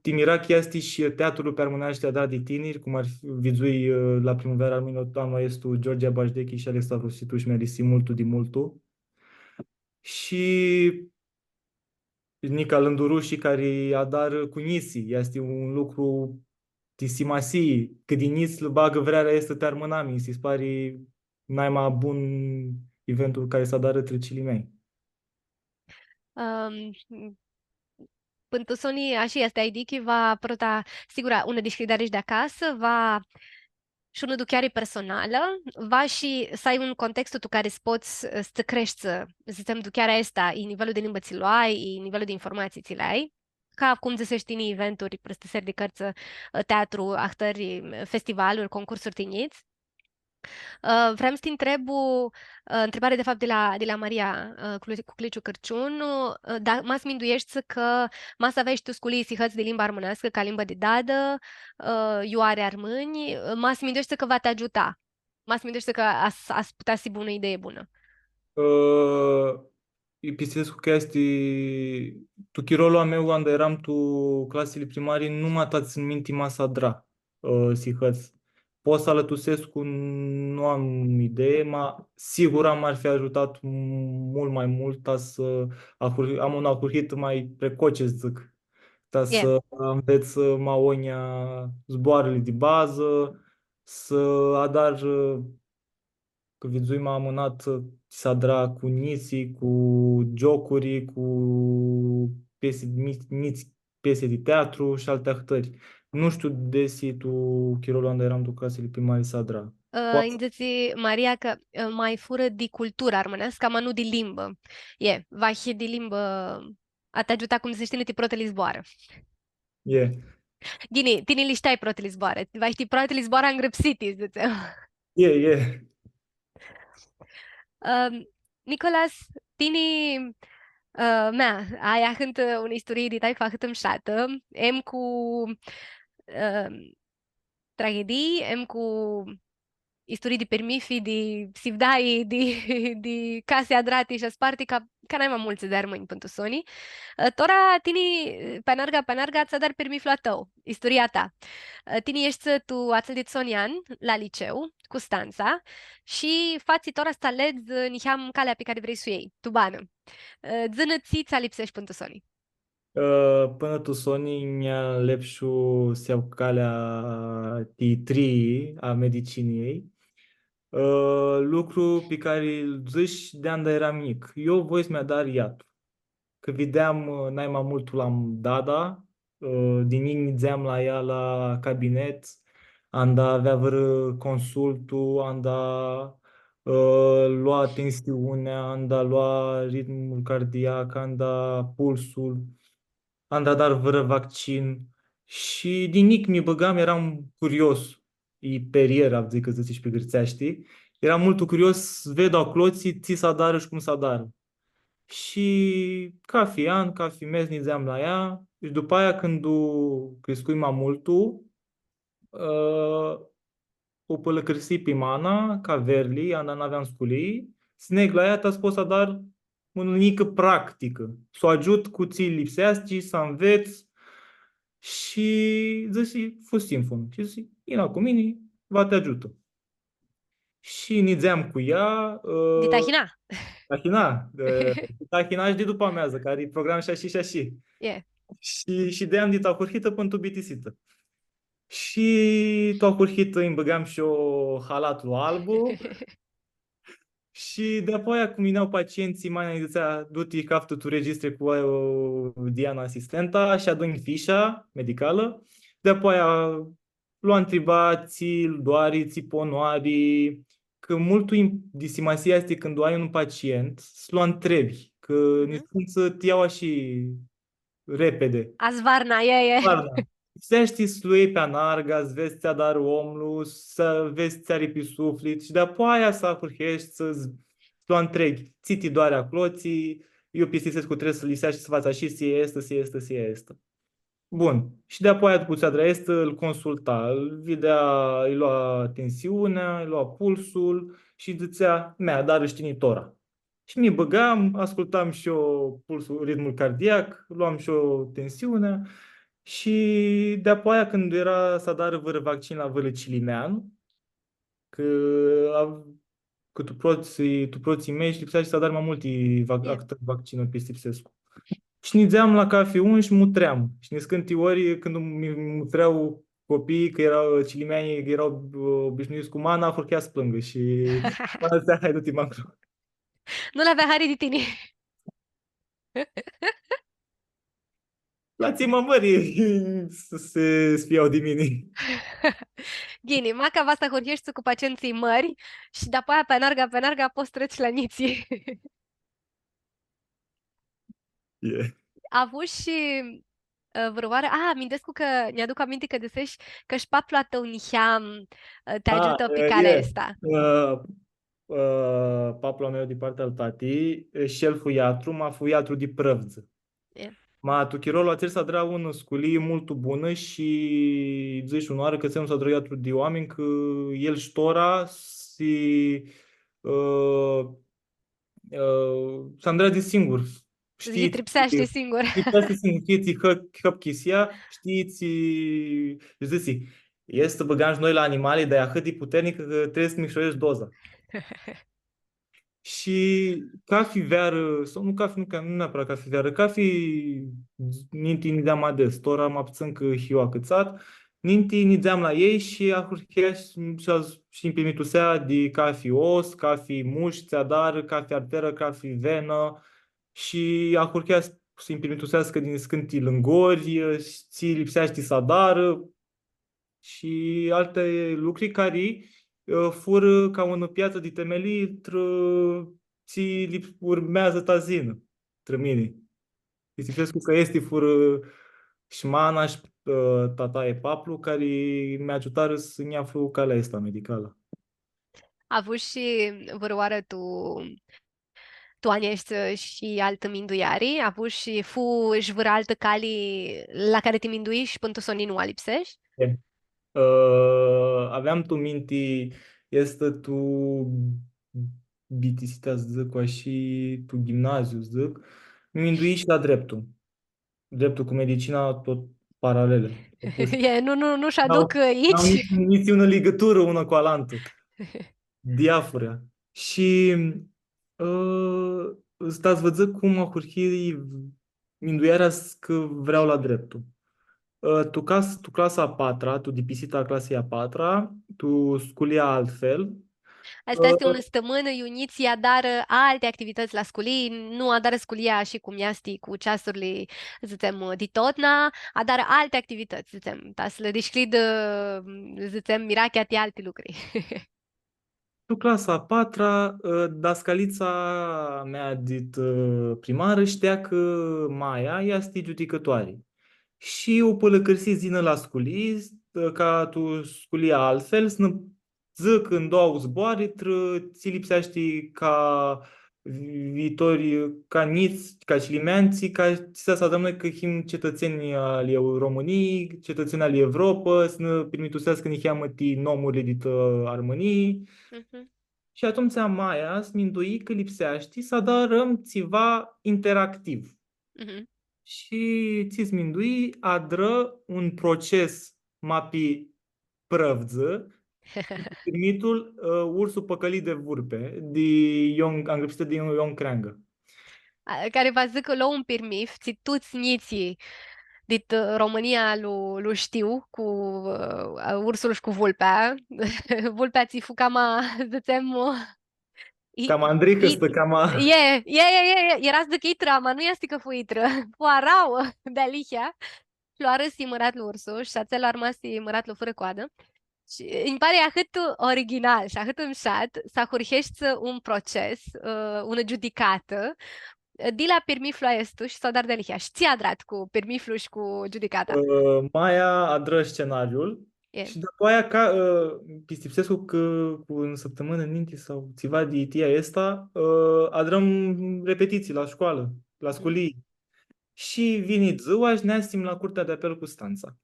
Ti mirachi easti shi teatrul pi armãneashti adrat di tiniri, cum ar fi, vidzui, ã, la Primãveara Armãnjlor anlu aestu, George Bajdechi shi Alex Stavrositu shi mi alisi multu di multu. Shi nica lãndurushii cari adarã cu njitslji, easti un lucru di simasii, cã di njits lã bagã vrearea aestã ti armãnami, nji si pari naima bun eventul cari s-adarã trã cilimeanj. Ãm, pãn tu soni, ashi easti, ai dichi, va prota, sigura, unã dishcljidari shi di acasã, va shi unã aducheari personalã, va shi s-ai un contextu tu cari s-pots, ã, s-tsã creshti, dzãtsem, aduchearea aestã, i nivelul di limbã tsi lu ai, i nivelul di informatsii tsi li ai. Ca cum dzãsesh tini, eventuri, prãstãseri di cãrtsã, ã, teatru, ahtãri, festivaluri, concursuri ti njits. Ã, vream s-ti ntreb, ã, ntribari, de fapt, di la, di la Maria, ã, Clu-, Cucliciu Cãrciun, ã, da, ma s-mindueshti cã ma s-aveai shi tu sculii sihãts di limba armãneascã ca limbã di dadã, ã, iu ari armãnj, ã, ma s-mindueshti cã va ti agiuta, ma s-mindueshti cã as-, as putea s-hibã unã idee bunã. Ã, eu pistipsescu cã easti, tu chirolu a meu, anda eram tu clasili primari, nu ma tsãn minti ma s-adra, ã, sihãts. Pot s-alãtusescu, nu am idee, ma sigur am, ar fi agiutat multu ma multu, ta s-ahur-, am unã ahurhitã ma precoce, dzãc, ta s-anvets ma agonja zboarãli di bazã, s-adar, ã, cã vidzui ma amãnat, ã, s-adra cu njitslji, cu giocuri, cu piesi, mi-, njits piesi di teatru shi alti ahtãri. Nu shtiu desi tu chirolu anda eram tu clasili primari s-adra. Ã, poati nji dzãtsi Maria cã, ã, ma furã di culturã armãneascã, ma nu di limbã. E, vahi di limbã a ti agiuta, cum dzãtsi tini, ti protili zboarã. E. Ghini, tini li shteai protili zboarã. Vahi ti protili zboarã angrãpsiti, dzãtsem. E, e. Ãm, Nicolas, tini, ã, mea, ai ahãntã unã isturii di taifã ahãt mushatã, em cu, ãm, tragedii, em cu isturii di pirmithi, di sivdai, di, di casi adrati shi asparti, ca, ca naima multsã di armãnj pãn tu soni. Ã, tora tini, pi anarga, pi anarga, ts-adari pirmithlu a tãu, isturia ta. Ã, tini eshti tu atsel dit soni an, la liceu, Custantsa, shi fatsi tora s-aledz, ã, niheam calea pi cari vrei s-u ljei, tu banã. Ã, dzã-nã tsi tsã lipseashti pãn tu soni. Ã, pãnã tu soni nj-, alepshu s-ljau calea ti trii a mediciniei. Ã, lucru pi cari lu dzãsh di anda eram njic. Eu voi s-mi adar iatru. Cã videam, ã, naima multu la dada, ã, di njic nidzeam la ea la cabinet, anda avea vãrã consultu, anda, ã, lua tensiunea, anda lua ritmul cardiac, anda pulsul, anda dar vãrã vaccin. Shi di njic mi bãgam, eram curios, i perier, avdzãi cã dzãtsi shi pi gãrtseashti. Eram multu curios s-ved aclotsi tsi s-adarã shi cum s-adarã. Shi cafi an, cafi mes nidzeam la ea. Shi dupã aia, cãndu criscui ma multu, ã, u pãlãcãrsii pi mana, ca verli, anda n-aveam sculii, s-neg la ea, ta s-pot s-adar unã njicã practicã, s-u agiut cu tsi lipseashti, s-anvets. Shi dzãsi, fu sinfun. Shi dzãsi, ina cu mini, va ti agiutã. Shi nidzeam cu ea, ã, di tahina. Tahina, ã, di tahina shi di dupã ameazã, cari program shi ashi, shi ashi. E. Shi, shideam di tu ahurhitã pãn tu bitisitã. Shi tu ahurhitã nj-bãgam shi eu halatlu albu. Shi di-apoia, cum yinea pacientsãlj, mana nji dzãtsea, du-ti, caftã tu registri cu, ã, Diana, asistenta, shi adu-nj fisha medicalã. Di-apoia lu ntriba tsi lu doari, tsi pon u ari, cã multu im-, di simasii easti cãndu ai un pacient, s-lu ntrebi, cã niscãntsã ti ljau ashi repede. Azvarna, e, e. Azvarna. Lipseashti s-lu ljei pi anarga, s-vedz tsi adarã omlu, s-vedz tsi ari pi suflit shi di-apoaia s-ahurheshti s-, s-lu ntreghi, tsi ti doari aclo, tsi, eu pistipsescu cã trebuie s-lipseashti s-fats ashi, s-ljei aestã, s-ljei aestã, s-ljei aestã. Bun. Shi di-apoia, dupã tsi adra aestã, ãl consulta, ãl videa, ãlj lua tensiunea, ãlj lua pulsul shi dzãtsea, „Mea, adarã shi tini tora.” Shi mi bãgam, ascultam shi eu pulsul, ritmul cardiac, luam shi eu tensiunea. Shi di-apoia, cãndu eara s-adarã vãrã vaccin la vãrã cilimean, cã a-, cã tu protslji, tu protslji mesh lipsea s-adari ma multi vac-, Ie. ahtãri vaccinuri, pistipsescu. Shi nidzeam la cafi un shi mutream. Shi niscãnti ori, cãndu mi mutrea copiii, cã eara, cilimeanjlji, cã eara, ã, obishnuits cu mana, ahurhea s-plãngã shi mana dzãtsea, „Hai, du-ti ma nclo.” Nu l-avea hari di tini. La tsi ma mãri s-, s-, s-fii di mini. Ghini, maca va s-ahurheshti cu pacientsãlj mãri shi dapoaia pi anarga, pi anarga pots s-trets la njitslji. E. Avushi, ã, vãrãoarã, a, minduescu cã, nj-aduc aminti cã dzãseshi cã shi paplu a tãu niheam, ã, ti agiutã pi calea aestã. Ã, ã, paplu a meu di partea al tati, e, shi el fu iatru, ma fu iatru di prãvdzã. E. Ma tu chirolu atsel s-adra unã sculii multu bunã shi dzãsh unãoarã cã tsi nu s-adrã iatru di oaminj, cã el shi tora si, ã, ã, s-andreadzi singur. Shtii, lipseashti singur. Lipseashti singur, shtii, tsi hã-, hãpchisia, shtii, tsi, dzãsi, „Easti, bãgãm shi noi la animali, dar e ahãt di puternic cã trebuie s-mishoreshti doza.” Shi cafi vearã, sau nu cafi, nu ca, nu neapãrat cafi vearã, cafi ninti nidzeam ma des, tora ma putsãn cã hiu acãtsat, ninti nidzeam la elj shi ahurhea shi, shi, shi nji pirmitusea di cafi os, cafi mush, tsi adarã, cafi arterã, cafi venã, shi ahurhea s-, s-nji pirmituseascã di niscãnti lãngori, shi tsi lipseashti s-adarã, shi alti lucri cari, ã, furã ca unã piatrã di temelii trã tsi li urmeadzã ta s-yinã, trã mini. Pistipsescu cã aesti furã shi mana shi, ã, tata e paplu cari mi agiutarã s-nj-aflu calea aestã medicalã. Avushi vãrãoarã tu, tu anj aeshti shi altã mindueari? Avushi, fu shi vãrã altã cali la cari ti minduishi pãn tu soni nu u alipseshi? E. Ã, aveam tu minti, easti tu bitisita, dzãc, ashi, tu ghimnaziu, dzãc, mi minduii shi la dreptu. Dreptul cu medicina, tot paralele. E, nu, nu, nu sh-aduc, n-au, ã, n-au aici. Nitsi, nitsi unã ligãturã unã cu alantã. Diafurã. Shi, ã, sta s-vã dzãc cum ahurhi minduearea s-, cã vreau la dreptul. Ã, tu cas-, tu clasa a patra, tu dipisita a clasei a patra, tu sculia altfel. Aestã easti, ã, unã stãmãnã, iu njitslji adarã alti activitãts la sculii, nu adarã sculia ashi cum easti cu ceasurli, dzãtsem, di totna, adarã alti activitãts, dzãtsem, ta s-lã dishcljidã, dzãtsem, mirachea ti alti lucri. Tu clasa a patra, ã, dascalitsa mea dit, ã, primarã shtea cã maia easti giudicãtoari. Shi u pãlãcãrsi s-yinã la sculii, ã, ca tu sculia altfel, s-nã dzãcã un doauã zboarã, trã tsi lipseashti ca vi-, viitori, ca njits, ca cilimeanj, tsi, ca tsi s-adrãm noi cã him cetãtsenj ali Eu-, Romãnii, cetãtsenj ali Evropã, s-nã pirmituseascã niheamã ti nomurli dit, ã, Armãnii. Mhm. Shi atumtsea maia s-mindui cã lipseashti s-adarãm tsiva interactiv. Mhm. Shi tsi s-mindui, adrã un proces ma pi prãvdzã, pirmithlu, ã, Ursul pãcãlit di vurpi, di Ion, angrãpsitã di Ion, Ion Creangã. A, cari va s-dzãcã, lo un pirmith, tsi tuts njitslji dit, ã, Romãnia lu, lu shtiu, cu, ã, ursul shi cu vulpea. Vulpea tsi fu cama, dzãtsem, i-, cama andricã, i-, cama. E, e, e, e, e, eara s-dzãc itrã, ma nu easti cã fu itrã. Fu arauã, dealihea. Lu arãsi mãratlu ursu shi atsel armasi mãratlu fãrã coadã. Shi nji pari ahãt original shi ahãt mushat s-ahurheshti un proces, ã, unã giudicatã, ã, di la pirmithlu aestu shi s-adari dealihea. Shi tsi adrat cu pirmithlu shi cu giudicata? Ã, maia adrã scenariul. E. Shi dapoaia ca, ã, pistipsescu cã cu unã sãptãmãnã ninti sau tsiva di itia aestã, ã, adrãm repetitsii la scoalã, la sculii. Shi vini dzua shi neasim la Curtea de Apel Custantsa.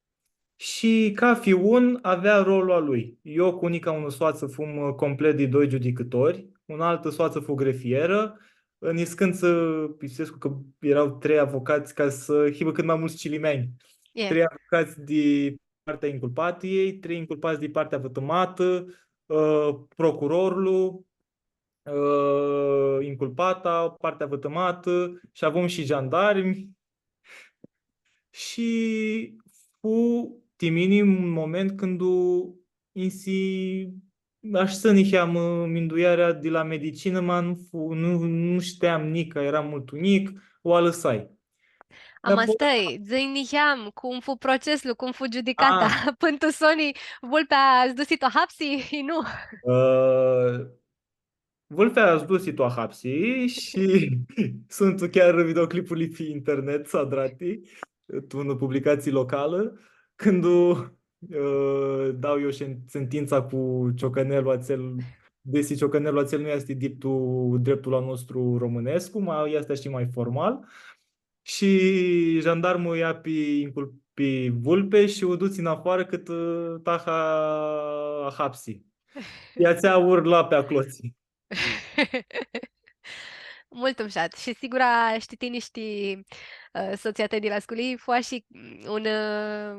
Shi cafi un avea rolul a lui. Eu cu nica unã soatsã fum, ã, complet di doi giudicãtori, unã altã soatsã fu grefierã, niscãntsã, pistipsescu cã eara trei avocats ca s-hibã cãt ma multsã cilimeanj. E. Trei avocats di partea inculpatiljei, trei inculpats di partea vãtãmatã, ã, procurorlu, ã, inculpata, partea vãtãmatã shi avum shi jandarmi. Shi fu ti mini un moment cãndu insi, ashã niheamã, minduearea di la medicinã, ma nu fu-, nu, nu shteam nica, eram multu njic, u alãsai. Ama dapoaia stai, dzã-nj niheam, cum fu proceslu, cum fu giudicata? Ah. Pãn tu soni, vulpea s-dusi tu ahapsi? I nu. Ã, vulpea s-dusi tu ahapsi shi suntu chiar videoclipurli pi internet adrati, tu unã publicatsii localã, cãndu, ã, dau eu shen-, sentintsa cu ciocãnelul atsel, desi ciocãnelul atsel nu easti dip tu dreptul a nostru romãnescu, ma easti shi ma formal. Shi jandarmul u ia pi, incul-, pi vulpi shi u dutsi nafoarã cãtã, ã, taha ahapsi. Ea tsi urla pi aclotsi. Multu mushat. Shi sigura, shtii, tini, shtii, ã, sotsia ta di la sculii, fu shi, mm, un, ã,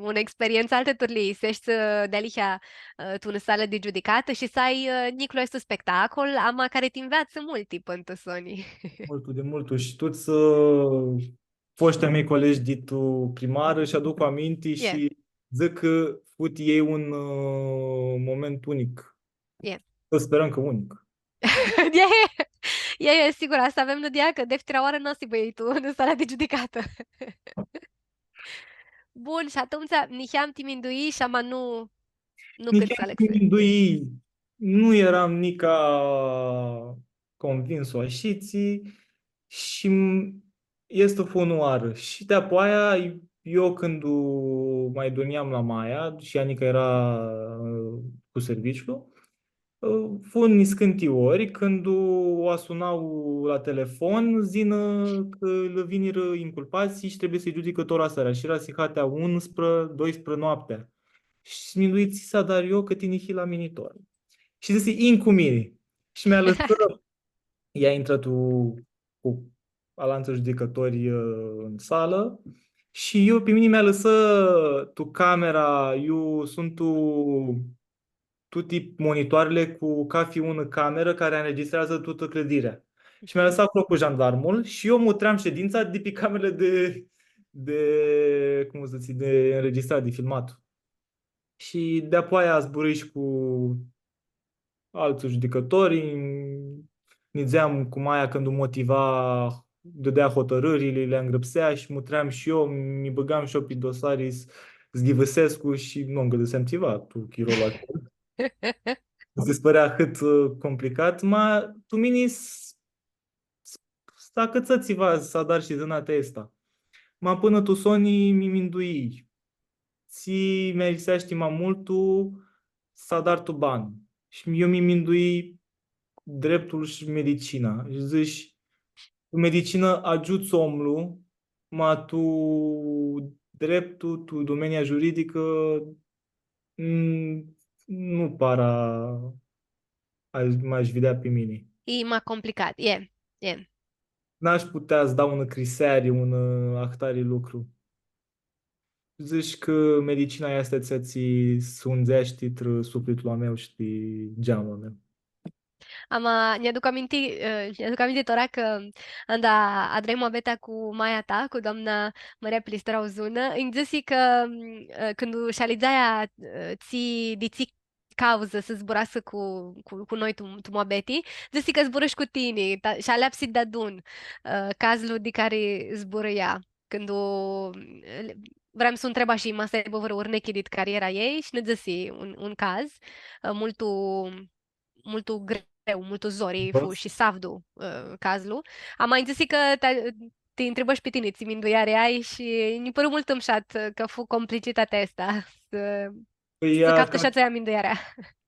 unã experientsã altã turlii, s-eshti, ã, dealihea, ã, tu unã salã di giudicatã shi s-ai, ã, njiclu aestu spectacol, ama cari ti nveatsã multi pãn tu soni. Multu, di multu. Shi tuts, ã, foshti a mei colegi di tu primarã shi aduc aminti shi dzãc cã fu ti elj un, ã, moment unic. Sperãm cã unic. E, e, e, sigur, aestã avem nãdia cã deftira oarã nu va s-hibã elj tu, tu sala di giudicatã. Bun, shi atumtsea, niheam ti minduii shi ama nu, nu cãts s-alãxi. Niheam ti minduii, nu eram nica convins ashitsi shi m-, easti fu unã oarã. Shi dapoaia, eu cãndu ma dunjam la maia, shi ea nica eara, ã, cu serviciul, ã, fu niscãnti ori, cãndu u asuna la telefon, s-yinã cã lã vinirã inculpatslji shi trebuie s-lji giudicã tora seara. Shi eara sihatea unsprã, doisprã noaptea. Shi mi dusi, tsi s-adar eu, cã tini hii la minitor. Shi dzãsi, yin cu mini. Shi mi alãsã, ea intrã tu, cu alantsã judicãtori, ã, tu salã. Shi eu, pi mini mi alãsã tu camera, iu suntu tuti monitoarili cu cafi unã camerã cari anregistreadzã tutã clãdirea. Shi mi alãsã aclo cu jandarmul shi eu mutream shedintsa di pi camerili di, di, cum s-dzãtsi, di anregistrari, di filmat. Shi dapoaia zburãi shi cu altsã judicãtori, nidzeam cu maia cãndu motiva, dãdea hotãrãrili, li angrãpsea shi mutream shi eu, mi bãgam shi eu pi dosari s-, s-ghivãsescu shi nu ngãlãseam tsiva tu chirolu atsel. Nji si pãrea ahãt, ã, complicat, ma tu mini s-, s-, s-acãtsã tsiva s-adar shi zãnatea aestã. Ma pãnã tu soni mi minduii, tsi mi ariseashti ma multu s-adar tu ban. Shi eu mi minduii dreptul shi medicina. Shi dzãsh, tu medicinã agiuts omlu, ma tu dreptul, tu domenia juridicã, mm, nu para a-, m-ash videa pi mini. E ma complicat, e, e. N-ash putea s-dau unã criseari, un, ã, ahtari lucru. Dzãsh cã medicina easti atsea tsi s-undzeashti trã suflitlu a meu shi geamlu a meu. Ama, nj-aduc aminti, ã, nj-aduc aminti tora cã anda adrai muabetea cu maia ta, cu doamna Maria Pilistora Uzunã, nji dzãsi cã, ã, cãndu sh-alidzea ea, ã, tsi, di tsi cauzã s-zburascã cu, cu, cu noi tu, tu muabeti, dzãsi cã zburã shi cu tini, ta, shi aleapsi deadun, ã, cazlu di cari zburã ea. Cãndu, ã, vream s-u ntreb shi ma s-aibã vãrã urnechi dit cariera a ljei shi nã dzãsi un, un caz, ã, multu, multu greu, multu zori fu shi savdu, ã, cazlu. Ama nji dzãsi cã ti, ti ntribã shi pi tini, tsi mindueari ai shi nji pãru multu mushat, ã, cã fu complicitatea aestã, s-, Pãi, s-caftã shi atsea minduearea.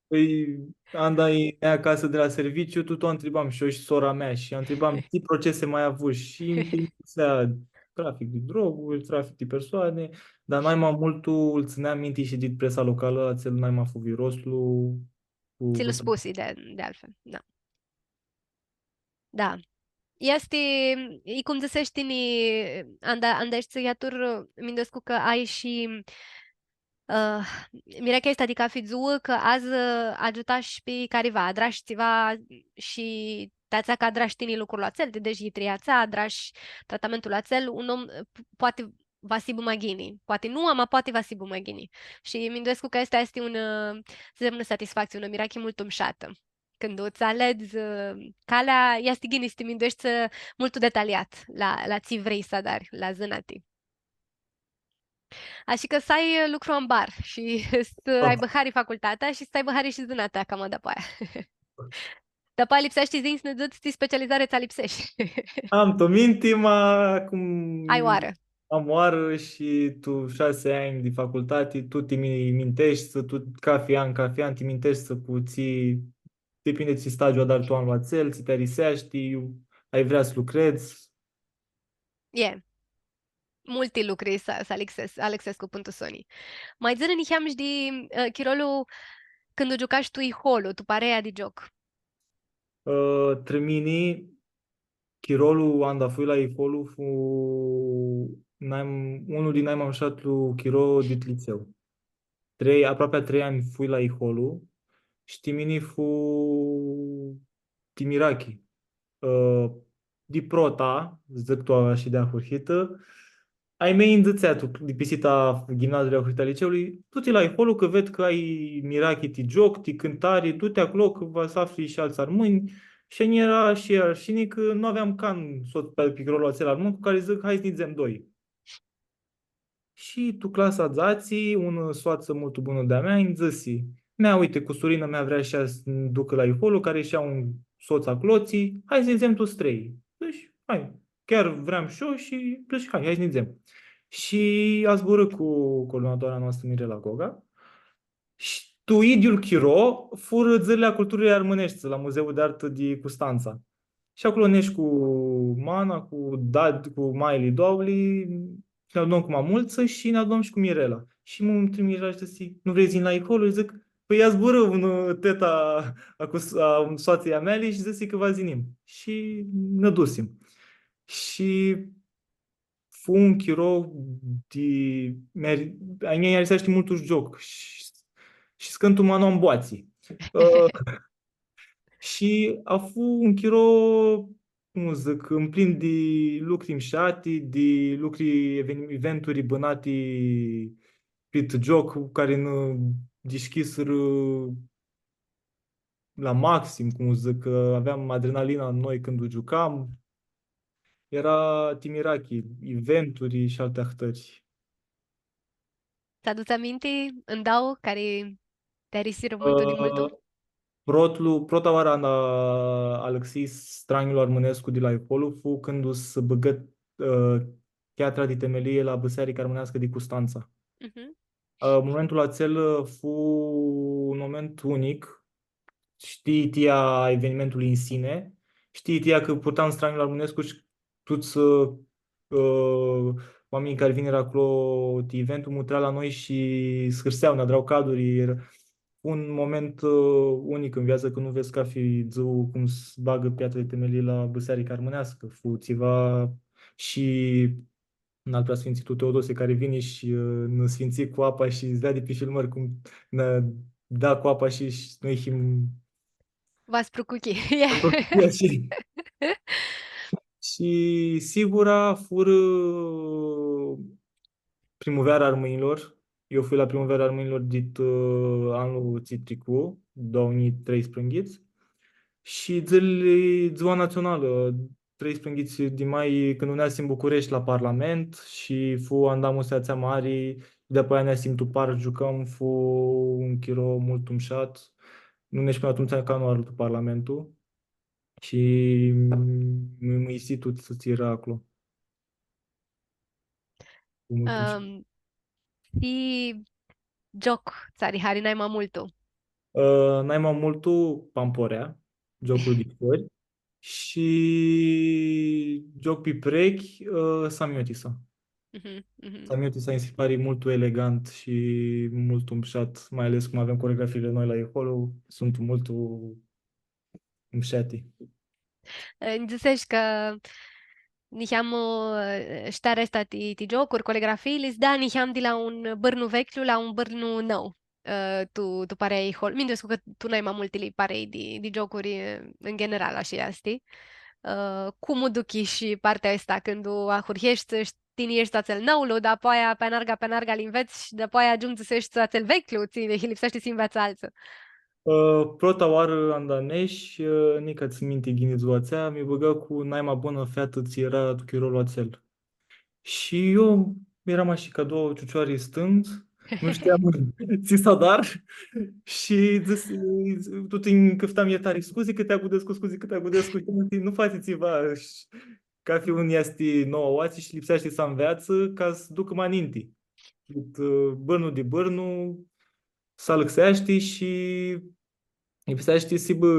Pãi, anda yinea acasã di la serviciu, tut u ntribam shi eu shi sora mea shi u ntribam, tsi procese ma avush? Shi nji dzãtsea, trafic di droguri, trafic di persoane, dar nai ma multu lu tsãneam minti shi dit presa localã, atsel nai ma fu viroslu cu... Tsi lu spusi di, di altfel, da. Da. Easti, e cum dzãsesh tini, anda, anda eshti psihiatru, minduescu cã ai shi, ã, mirachea aestã di cafi dzuã, cã adzã, ã, agiutash pi cariva, adrash tsiva shi ti atsea cã adrash tini lucrul atsel, ti deshi yitria atsea, adrash tratamentul atsel, un om, ã, p-, poati va s-hibã ma ghini. Poati nu, ama poati va s-hibã ma ghini. Shi minduescu cã aestã easti un, ã, s-dzãtsem, unã satisfactsii, unã mirachi multu mushatã. Cãndu tsã aledz, ã, calea, easti ghini s-ti mindueshti, ã, multu detaliat la, la tsi vrei s-adari, la zãnati. Ashi cã s-ai, ã, lucru ambar shi s-aibã hari facultatea shi s-aibã hari shi zãnatea cama dapoaia. Dapoaia lipseashti s-yinj s-nã dzãts tsi specializari tsã lipseashti. Am tu minti, ma cum... Ai oarã. Am oarã shi tu shasi anj di facultati, tu ti mi-, minteshti, tu cafi an, cafi an, ti minteshti cu tsi, depinde tsi stagiu adari tu anlu atsel, tsi ti ariseashti, iu ai vrea s-lucredz. E. Multi lucri s-, s-alãxes-, alãxescu pãn tu soni. Ma dzã-nã niheam shi di, ã, chirolu cãndu giucash tu iholu, tu parea di gioc. Ã, trã mini, chirolu anda fui la iholu fu nai-, unlu di nai ma mushatlu chiro dit litseu. Trei, aproapea trei anj fui la iholu, shi ti mini fu ti mirachi. Ã, di prota, dzãc tu ashi di ahurhitã, ai mei nji dzãtsea tu, di pisita ghimnaziului, ahurhita liceului, du-ti la iholu, cã ved cã ai mirachi ti gioc, ti cãntari, du-ti aclo, cã va s-afli shi altsã armãnj. Shi nj-eara shi arshini cã nu aveam can sots pi, pi chirolu atsel armãn cu cari dzãc, hai s-nidzem doi. Shi tu clasa dzatsi, unã soatsã multu bunã di-a mea nji dzãsi, mea, uite, cusurinã mea vrea shi ea s-ducã la iholu, cari shi ea un sots aclotsi, hai s-nidzem tuts trei. Dzãsh, hai, chiar vream shi eu shi dzãsh, hai, hai s-nidzem. Shi azburã cu coordonatora noastrã, Mirela Goga, shi tu idyiul chiro furã Dzãlili a Culturii Armãneshti la Muzeul de Artă di Custantsa. Shi aclo neshu cu mana, cu dad-, cu maili doauãli, shi nã adunãm cu ma multsã shi nã adunãm shi cu Mirela. Shi mutri Mirela shi dzãsi, nu vrei s-yinj la iholu? Shi dzãc, pãi, ia zburã unã, ã, teta a, a cus-, a, soatsãljei a meali shi dzãsi cã va s-yinim. Shi nã dusim. Shi fu un chiro di, mi-ari-, a njia nj-ariseashti multu gioc shi, shi s-cãntu ma nu am boatsi. Ã, shi a fu un chiro, cum dzãc, mplin di lucri mshati, di lucri, eveni-, eventuri bãnati prit gioc, cari nã dishcljisirã la maxim, cum dzãc, cã aveam adrenalina noi cãndu giucam. Eara ti mirachi, eventuri shi alti ahtãri. Tsã adutsi aminti, ndauã cari ti arisirã multu di multu? Ã, protlu, prota oarã anda alãxii stranjlu armãnescu di la iholu fu cãndu s-bãgã, ã, cheatra di temelie la Bãsearica Armãneascã di Custantsa. Mhm. Ã, momentul atsel, ã, fu un moment unic, shtii, ti a evenimentului în sine, shtii, ti a cã purtam stranjlu armãnescu shi tuts, ã, ã, oaminjlji cari vinirã aclo ti eventul, mutrea la noi shi s-hãrsea, nã adra caduri. Eara un moment, ã, unic tu viatsã, cã nu vedz cafi dzuã cum s-bagã piatra di temelii la Bãsearica Armãneascã. Fu tsiva shi un alt preasfintsitul Teodosie cari vini shi, ã, nã sfintsi cu apa shi s-veadi pi filmãri cum nã da cu apa shi, shi noi him... Va sprucuchi. Shi, shi sigura furã Primuveara Armãnjlor. Eu fui la Primuveara Armãnjlor dit, ã, anlu tsi tricu, doauã njilji treisprãyinghits. Shi dzãlili, Dzua Natsionalã, treisprãyinghits di mai, cãndu neasim Bucureshti la Parlament shi fu andamusea atsea mari, dapoaia neasim tu parc, giucãm, fu un chiro multu mushat. Nu neshi pãnã atumtsea canãoarã tu Parlamentul shi mi, mi, mi isi tu tsi eara aclo. Cu multu mushat. Ãm, tsi gioc tsã ari hari nai ma multu? Ã, nai ma multu Pamporea, gioclu di ficiori. Shi gioc pi prechi, ã, Samiotisa. Mhm, mhm. Samiotisa nji si pari multu elegant shi multu mushat, mai ales cum avem coregrafiili noi la Iholu, suntu multu mushati. Ã, nji dzãseshi cã niheam, ã, shtarea aestã ti, ti giocuri, coregrafiili, s-da niheam di la un bãrnu veclju la un bãrnu nãu, ã, tu, tu parea Ihol. Minduescu cã tu nai ma multili parei di, di giocuri, ã, în general, ashi easti. Ã, cum u duchishi partea aestã, cãndu ahurheshti, tini eshti atsel nãulu, dapoaia pi anarga, pi anarga li nvets shi dapoaia agiundzi s-eshti atsel veclju, tsi lipseashti s-nveatsã altsã? Ã, prota oarã anda nesh, ã, nica tsãn minti ghini dzua atsea, mi bãgã cu naima bunã featã tsi eara tu chirolu atsel. Shi eu eram ashi ca doauã ciucioari stãndz, nu shteam tsi s-adar shi dzãs, tuti nj-cãftam iertari, scuzi cã ti agudescu, scuzi cã ti agudescu, shi nu fatsi tsiva, shi cafi un easti nou aoatsi shi lipseashti s-anveatsã ca s-ducã ma ninti. Cãt, ã, bãrnu di bãrnu, s-alãxeashti shi lipseashti s-hibã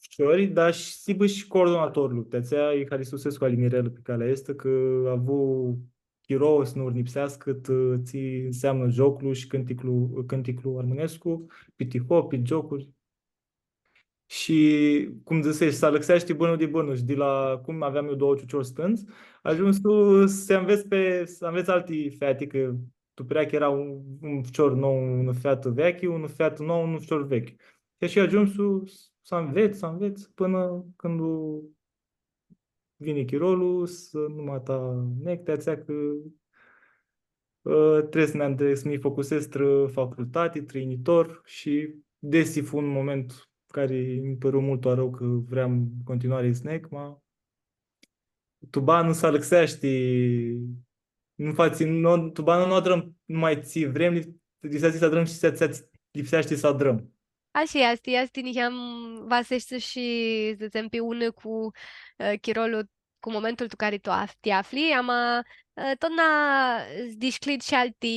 ficiori, dar shi s-hibã shi coordonatorlu. Ti atsea lji hãristusescu ali Mirela pi calea aestã, cã avu chiro s-nu urnipseascã cãt, ã, tsi nseamnã gioclu shi cãnticlu, cãnticlu armãnescu, pi tiho, pi giocuri. Shi, cum dzãseshi, s-alãxeashti bãrnu di bãrnu shi di la cum aveam eu doauã ciuciori stãndz, agiumshu s-anvets pi, s-anvets alti feati, cã tu preachi eara un, un ficior nou, unã featã veaclji, unã featã nouã, un ficior veclju. Shi ashi agiumshu s-anvets, s-anvets, pãnã cãndu vini chirolu, s-, nu ma ta nec, ti atsea cã, ã, trebuie s-mi andre-, s-mi focusez trã facultati, trã yinitor shi desi fu un moment cari nji pãru multu arãu cã vream în continuare s-nec, ma tu banã s-alãxeashti, nu fatsi, nu, tu banã nu adrãm numai tsi vrem, li-, lipseashti s-adrãm shi tsi, tsi, tsi lipseashti s-adrãm. Ashi easti, easti niheam va s-eshti shi, dzãtsem, pi unã cu, ã, chirolu, cu momentul tu cari tu af-, ti afli, ama, ã, totna s-dishcljid shi alti,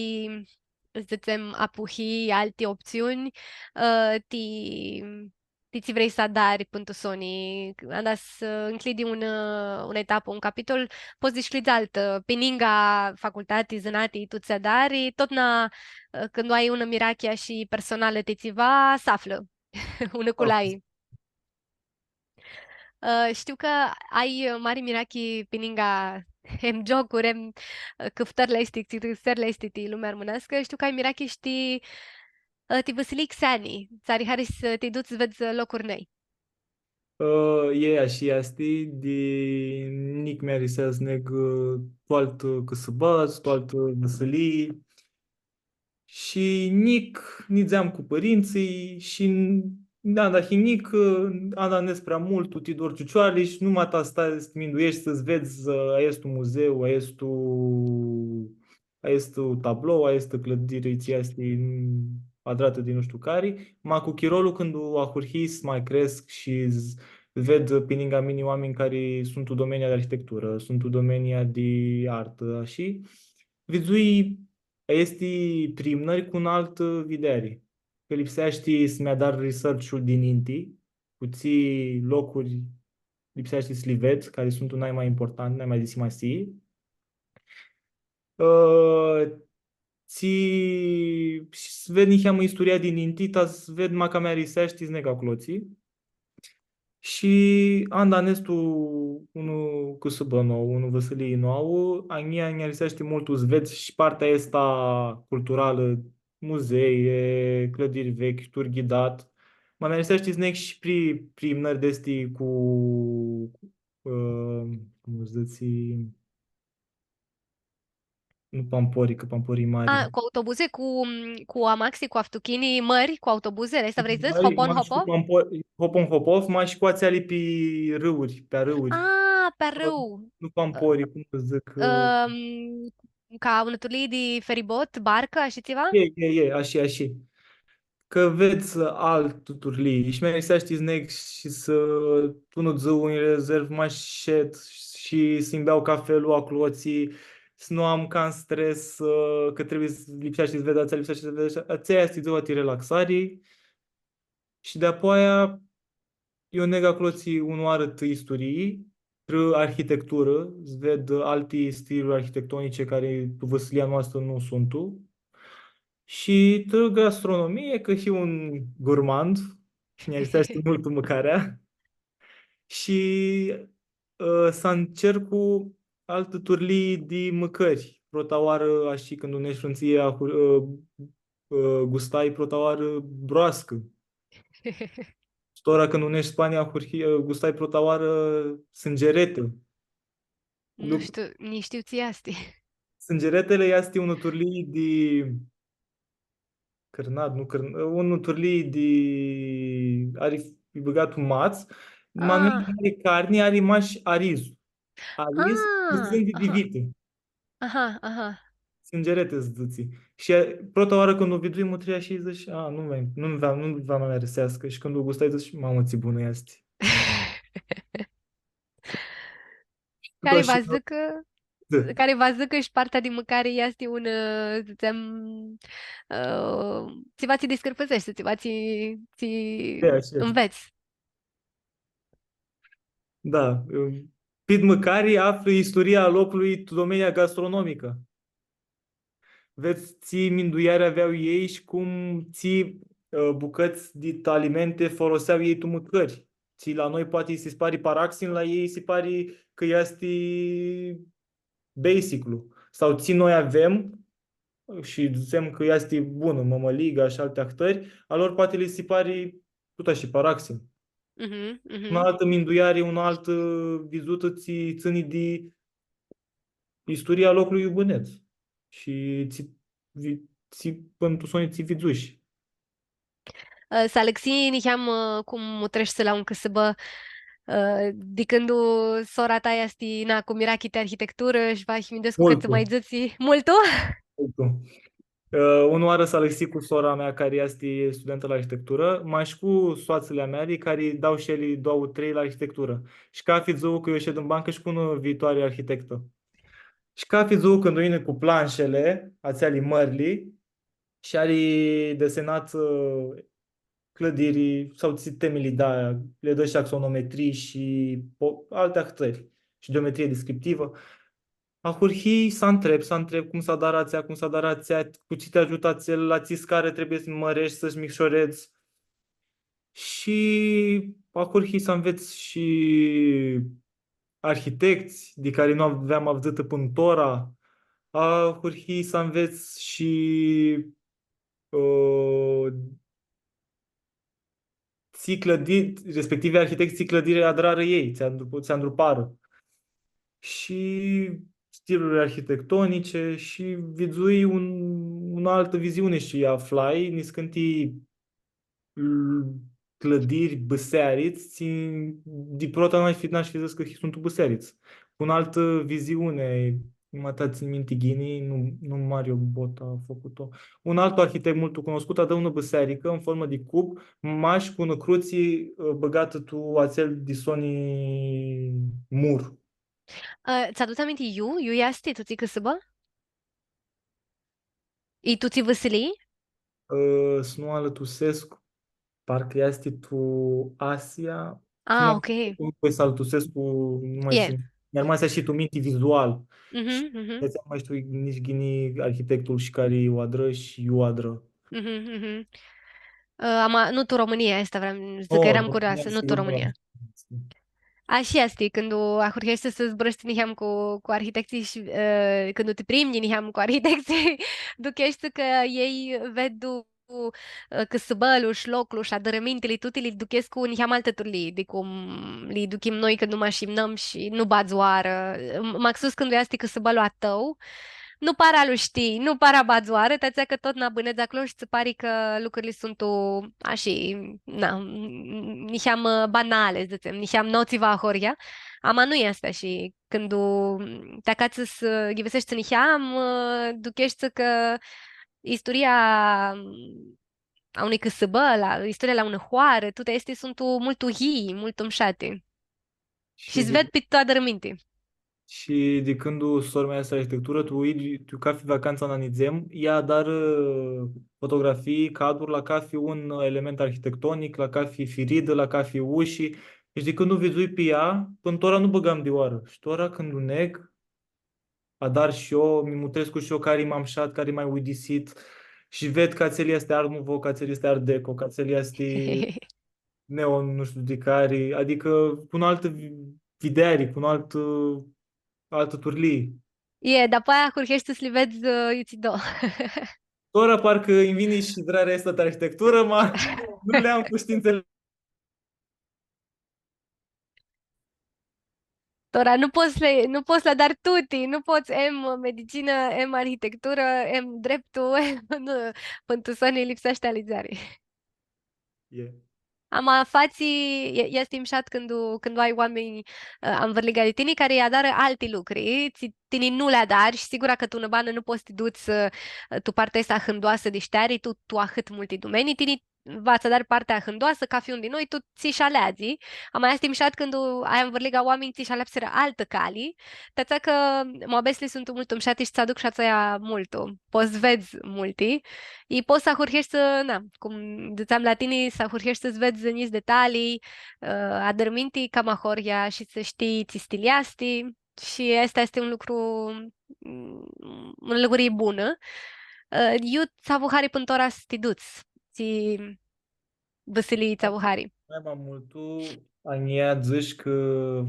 dzãtsem, apuhii, alti optsiuni, ã, ti, ti tsi vrei s-adari pãn tu soni, anda s-ncljidi un, ã, unã etapã, un capitol, pots s-dishcljidz altã, pi ninga facultati, zãnati, tu tsi adari, totna, ã, cãndu ai unã mirachi ashi personalã ti tsiva, s-aflã. Unã cu lai. Ã, shtiu cã ai, ã, mari mirachi pi ninga hem giocuri, hem, ã, cãftãrli aesti, cãftãrli aesti ti lumea armãneascã, shtiu cã ai mirachi shi ti, ã, ti vãsilii xeani, tsã ari hari s-ti duts s-vedz, ã, locuri nai. Ã, e, ashi easti, di njic mi-arisea s-neg, ã, tu altã cãsãbã, tu altã vãsilii. Shi njic nidzeam cu pãrintsãlj shi, n-, da, da, shi njic, ã, anda nedz prea multu, ti dor cicioarli shi nu ma ta stai s-ti mindueshti, s-vedz, ã, aestu muzeu, aestu, aestu tablou, aestã clãdiri, tsi easti, n-, adratã di nu shtiu cari, ma cu chirolu cãndu ahurhii s-ma crescu shi s-, ved pi ninga mini oaminj cari suntu tu domenia di arhitecturã, suntu tu domenia di artã, shi vidzui aesti priimnãri cu unã altã videari. Cã lipseashti s-mi adar research-ul di ninti, cu tsi locuri lipseashti s-li ved, cari suntu nai ma importanti, nai ma di simasii. Ã, tsi, shi s-ved niheamã isturia di ninti, ta s-ved maca mi-ariseashti s-neg aclotsi. Shi anda nedz tu unã cãsãbã nouã, unã vãsilii nouã, a njia nj-ariseashti multu s-ved shi partea aestã culturalã, muzei, clãdiri vechi, tur ghidat. Ma mi-ariseashti s-neg shi pri, priimnãri di aesti cu, ã, cum s-dzãtsi, nu pampori, cã pampori e mari. A, cu autobuze, cu, cu amaxi, cu aftuchini mãri, cu autobuze, aestã vrei s-dzãts? Mãri, hopon, ma shi cu hopov? Pampori, hopon, hopov, ma shi cu atseali pi rãuri, pi rãuri. A, pi rãu. Nu pampori, cum s-dzãc, ã, ãm, ca unã turlii di feribot, barcã, ashi tsiva? E, e, e, ashi, ashi. Cã vedz altã turlii. Shi mi-ariseashti s-neg shi s-, tu unã dzuã, nj-rezerv mash shed shi s-nj-beau cafelu aclotsi, s-nu am can stres, ã, cã trebuie s-, lipseashti s-ved atsea, lipseashti s-ved atsea. Atsea easti dzua ti relaxari. Shi di-apoaia Eu neg aclo tsi unãoarã ti isturii, trã arhitecturã, s-ved alti stiluri arhitectonice cari tu vãsilia noastrã nu suntu. Shi trã gastronomie, cã hiu un gurmand shi nj-ariseashti multu mãcarea. Shi, ã, s-ancercu altã turlii di mãcãri. Prota oarã, ashi, cãndu neshu Frãntsii, ahur-, ã, ã, gustai prota oarã broascã. Shi tora cãndu neshu Spania, ahurhi-, ã, gustai prota oarã sãngerete. Nu shtiu, nitsi shtiu tsi easti. Sãngeretele easti unã turlii di cãrnad, nu cãrn-, unã turlii di, ari, e bãgat tu mats, ma nu ari carni, ari mash ariz. Ariz, dzãtsi di vitã. Aha, aha. Sãngerete dzãtsi. Shi prota oarã cãndu u vidzui, mutrea shi dzãsh, „A, nu va, nu va, nu va mi ariseascã.” Shi cãndu u gustai, dzãsh, „Mamã, tsi bunã easti.” Cari va dzãcã, cari va dzãcã shi partea di mãcari easti un, ã, dzãtsem, ã, tsiva tsi discãrpãseshti, tsiva tsi, tsi nvets. Da, ã, pit mãcari aflã isturia a loclui tu domenia gastronomicã. Vedz tsi minduiari avea elj shi cum tsi, ã, bucãts di alimente folosea elj tu mãcãri. Tsi la noi poati s-pari paraxin, la elj s-pari cã easti basic-lu. Sau tsi noi avem shi dzãtsem cã easti bunã, mãmãliga shi alti ahtãri, a lor poati li s-pari tut ashi paraxin. Mhm, mhm. Unã altã minduiari, unã altã vidzutã tsi tsãni di isturia a loclui iu bãnedz. Shi tsi vi-, tsi, pãn tu soni tsi vidzushi. Ã, s-alãxi niheam, ã, cum mutreshti la un cãsãbã, ã, di cãndu sora ta easti, na, cu mirachi ti arhitecturã shi va himidescu cã tsi ma dzãtsi multu? Multu. Ã, unãoarã s-alãxi cu sora mea, cari easti studentã la arhitecturã, ma shi cu soatsãli a meali, cari dau shi elj doauã, trei la arhitecturã. Shi cathi dzuã cã eu shed tu bancã shi cu unã viitoari arhitectã. Shi cathi dzuã cãndu yini cu planshili, atseali mãrli, shi ari desenat, ã, clãdiri sau tsi temili, da, li dã shi axonometrii shi po-, alti ahtãri shi geometrie descriptivã. Ahurhii s-ntreb, s-ntreb cum s-adarã atsea, cum s-adarã atsea, cu tsi ti agiutã atsel, la tsi scarã trebuie s-mãreshti, s-micshoreshti. Shi ahurhii s-anvets shi arhitects di cari nu aveam avdzãtã pãn tora, ahurhii s-anvets shi, ã, tsi clãdi-, respectivi arhitects, tsi clãdiri adrarã elj, tsi andru-, tsi andruparã. Shi stiluri arhitectonice shi vidzui un, unã altã viziuni shi aflai niscãnti l-, clãdiri, bãsearits, tsi di prota n-ash fi, n-ash fi dzãs cã suntu bãsearits. Cu unã altã viziuni, ma ta tsãn minti ghini, nu, nu Mario Botta a fãcut-u. Un altu arhitect multu cunuscut adrã unã bãsearicã în formă de cub, mash cu unã crutsi, ã, bãgatã tu atsel di soni mur. Ã, tsã adutsi aminti iu? Iu easti tu tsi cãsãbã? I tu tsi vãsilii? Ã, s-nu alãtusescu, parcã easti tu Asia. Ah, ok. Nu voi s-alãtusescu, nu ma shtiu. Mi-armasi shi tu minti vizual. Mhm, mhm. Shi nu ma shtiu nitsi ghini arhitectul shi cari u adrã shi iu adrã. Mhm, mhm. Ã, ama, nu tu Romãnia, aestã vream s-dzãc, cã eram curioasã, nu tu Romãnia. Ashi easti, cãndu ahurheshti s-zburãshti niheam cu, cu arhitectsãlji shi, ã, cãndu ti primnji niheam cu arhitectsãlji, ducheshti cã elj ved, ã, cãsãbãlu shi loclu shi adãrãmintili, tuti li duchescu niheam altã turlii di cum li duchim noi cãndu mash imnãm shi nu badz oarã. M-, maxus cãndu easti cãsãbãlu a tãu, nu para lu shtii, nu para badz oarã, ti atsea cã tut na bãnedz aclo shi tsã pari cã lucrili suntu ashi, na, niheam, ã, banali, dzãtsem, niheam nu au tsiva ahoryea, ama nu easti ashi. Cãndu, ã, ti acatsã s-, ã, ghivãseshti niheam, ã, ducheshti cã isturia, ã, a unui cãsãbã, la, isturia la unã hoarã, tuti aesti suntu multu yii, multu mshati. Shi s-ved pi tu adãrãminti. Shi di cãndu sor-mea easti arhitecturã, tu, tu cafi vacantsa nã nidzem, ea adarã fotografii, caduri la cafi un element arhitectonic, la cafi firidã, la cafi ushi. Deci di cãndu u vidzui pi ea, pãnã tora nu bãgam di oarã. Shi tora cãndu u neg, adar shi eu, mi mutrescu shi eu cari-i ma mushat, cari-i ma uidisit. Shi ved cã atsel easti Art Nouveau, cã atsel easti Art Deco, cã atsel easti neo, nu shtiu di cari, adicã cu unã altã vi-, videari, cu unã altã, altã turlii. E, dapoaia ahurheshti s-li vedz, ã, itsi do. Tora parcã nj-vini shi vrearea aestã di arhitecturã, ma nu li am cu shtiintsãli. Tora nu pots s-li, nu pots s-li adari tuti, nu pots em medicinã, em arhitecturã, em dreptu, em, nu, pãn tu soni lipseashti alidzari. E. Ama fatsi, e-, easti mushat cãndu, cãndu ai oaminj, ã, anvãrliga di tini cari adarã alti lucri, tsi tini nu li adari shi sigura cã tu nã banã nu pots s-ti duts, ã, tu partea aestã ahãndoasã di shteari, tu, tu ahãt multi dumenii, tini va s-adari partea ahãndoasã, cafi un di noi, tu tsi sh-aleadzi. Ama easti mushat cãndu ai anvãrliga oaminj tsi sh-aleapsirã altã cali, ti atsea cã muabetsli suntu multu mushati shi tsã aduc shi atsea multu. Pots s-vedz multi. I pots s-ahurheshti, na, cum dzãtseam la tini, s-ahurheshti s-vedz njits detalii, ã, adãrminti cama ahoryea shi s-shtii tsi stil easti. Shi aestã easti un lucru, mm, unã lucru bunã. Ã, iu ts-avu hari pãn tora s-ti duts, tsi vãsilii ts-avu hari? Nai ma multu, a njia dzãsh cã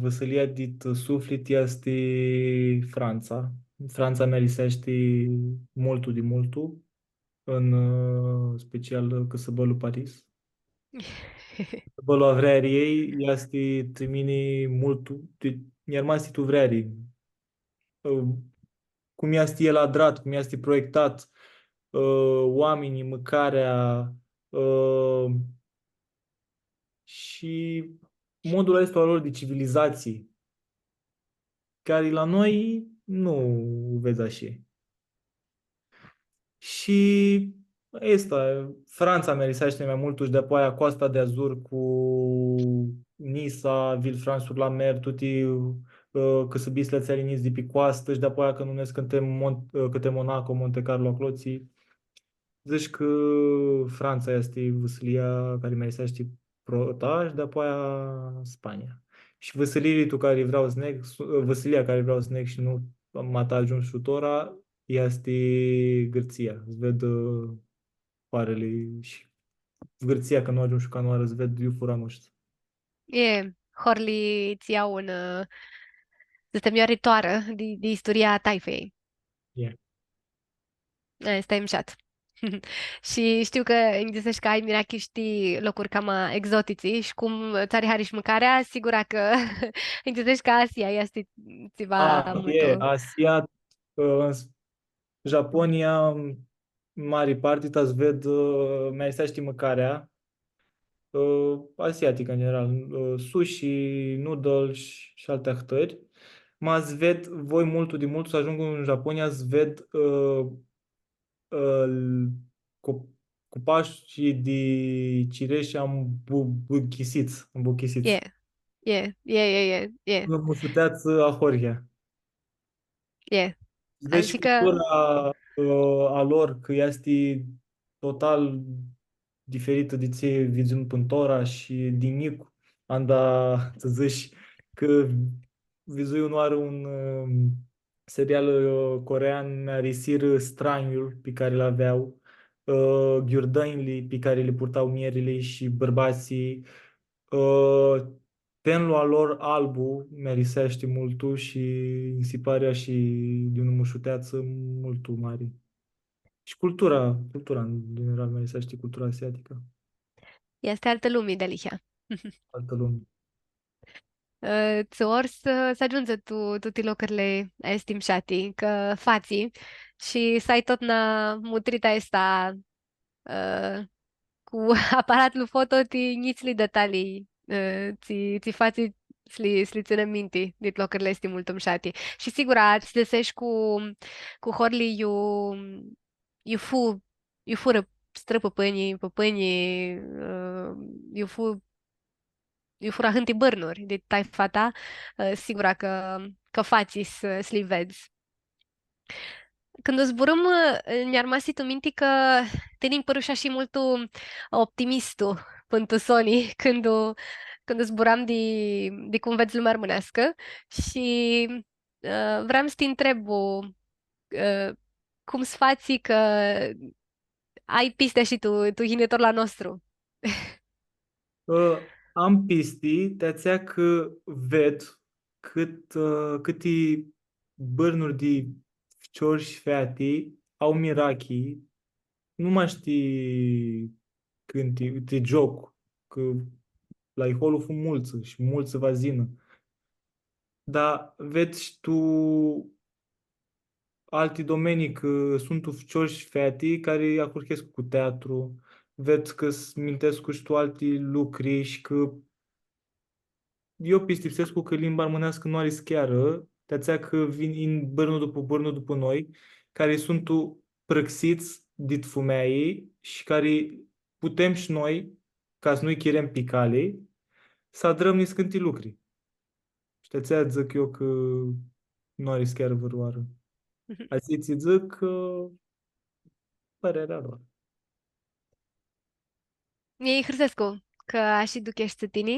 vãsilia dit suflit easti Frantsa. Frantsa mi ariseashti multu di multu, în, ã, special, ã, cãsãbãlu Paris. Cãsãbãlu a vreariljei easti ti mini multu, ti, nj-armasi tu vreari. Ã, cum easti el adrat, cum easti proiectat, ã, oaminjlji, mãcarea, ã, shi modul aestu a lor di civilizatsii, cari la noi nu u vedz ashi. Shi aestã, Frantsa mi ariseashti ma multu shi dapoaia Costa de Azur cu Nisa, Villefranche-sur-la-Mer, tuti, ã, cãsãbitsli atseali njits di pi coastã shi dapoaia cãndu nesi cãtrã Mon-, ã, cãtrã Monaco, Monte Carlo, aclotsi. Dzãsh cã Frantsa easti vãsilia cari mi ariseashti prota shi dapoaia Spania. Shi vãsiliili tu cari vreau s-neg, su-, vãsilia cari vreau s-neg shi nu ma agiumshu tora, easti Gãrtsia. S-ved, ã, hoarãli shi Gãrtsia, cã nu agiumshu canãoarã, s-ved iu furã, nu shtiu. E, horli tsi au un, ã, sistem iaritoarã di, di istoria a taifãljei. E. E, aestã e mushat. Shi shtiu cã nji dzãseshi cã ai mirachi shi ti locuri cama exotitsi shi cum ts-ari hari shi mãcarea, sigura cã nji dzãseshi cã Asia easti tsiva. A, multu. E, Asia, ã, în s-, Japonia, mari parti, ta s-ved, ã, mi ariseashti mãcarea, ã, asiaticã, în general, ã, sushi, noodle shi, shi alti ahtãri. Ma s-ved, voi multu di multu s-ajung în Japonia, s-ved, ã, ã, cu, cupashi di cireshi ambu-, buchisits, ambuchisits. E, e, e, e, e, e. Unã mushuteatsã ahoryea. E. Deci, adicã, cultura, ã, a lor, cã easti total diferitã di tsi vidzum pãn tora shi di njic, anda, s-dzãts, cã vidzui unãoarã un, ã, serial, ã, corean, mi arisirã stranjul pi cari lu avea, ã, ghiurdãnjli pi cari li purta muljerli shi bãrbatslji, ã, tenlu a lor albu mi ariseashti multu shi nji si pari shi di unã mushuteatsã multu mari. Shi cultura, cultura, în general, mi ariseashti cultura asiaticã. Easti altã lumi dealihea. Altã lumi. Ã, tsã or s-, s-agiundzi tu, tu ti locurli aesti mushati, cã fatsi, shi s-ai totna mutrita aestã, ã, cu aparatlu foto ti njitsli detalii, ã, tsi, tsi fatsi s-li, s-li tsãnã minti dit locurli aesti multu mushati. Shi sigura, tsi dzãseshi cu, cu horli iu, iu fu, iu furã strãpãpãnjlji, pãpãnjlji, ã, iu fu iu furã ahãnti bãrnuri di taifa ta, ã, sigura cã, pi fatsi s-, s-li vedz. Cãndu zburãm, nj-armasi tu minti cã tini nj-pãrushi shi multu optimistu pãn tu soni, cãndu, cãndu zburam di, di cum vedz lumea armãneascã shi, ã, vream s-ti ntreb, ã, cum s-fatsi cã ai pistea shi tu, tu yinitorlu a nostru? Ã, am pisti, ti atsea cã ved cãt, ã, cãti bãrnuri di ficiori shi feati au mirachi, nu mash ti cãnti, ti gioc, cã la iholu fu multsã shi multsã va s-yinã. Dar ved shi tu alti domenii, cã suntu ficiori shi feati cari ahurhescu cu teatru, ved cã s-mintescu shi tu alti lucri shi cã eu pistipsescu cã limba armãneascã nu ari s-chearã, ti atsea cã yin bãrnu dupã bãrnu dupã noi, cari suntu prãxits dit fumealji shi cari putem shi noi, ca s-nu-lj chirem pi cali, s-adrãm niscãnti lucri. Shi ti atsea dzãc eu cã nu ari s-chearã vãrãoarã. Mhm. Ashi tsi dzãc, ã, pãrearea lor. Nji hãrsescu cã ashi ducheshti tini,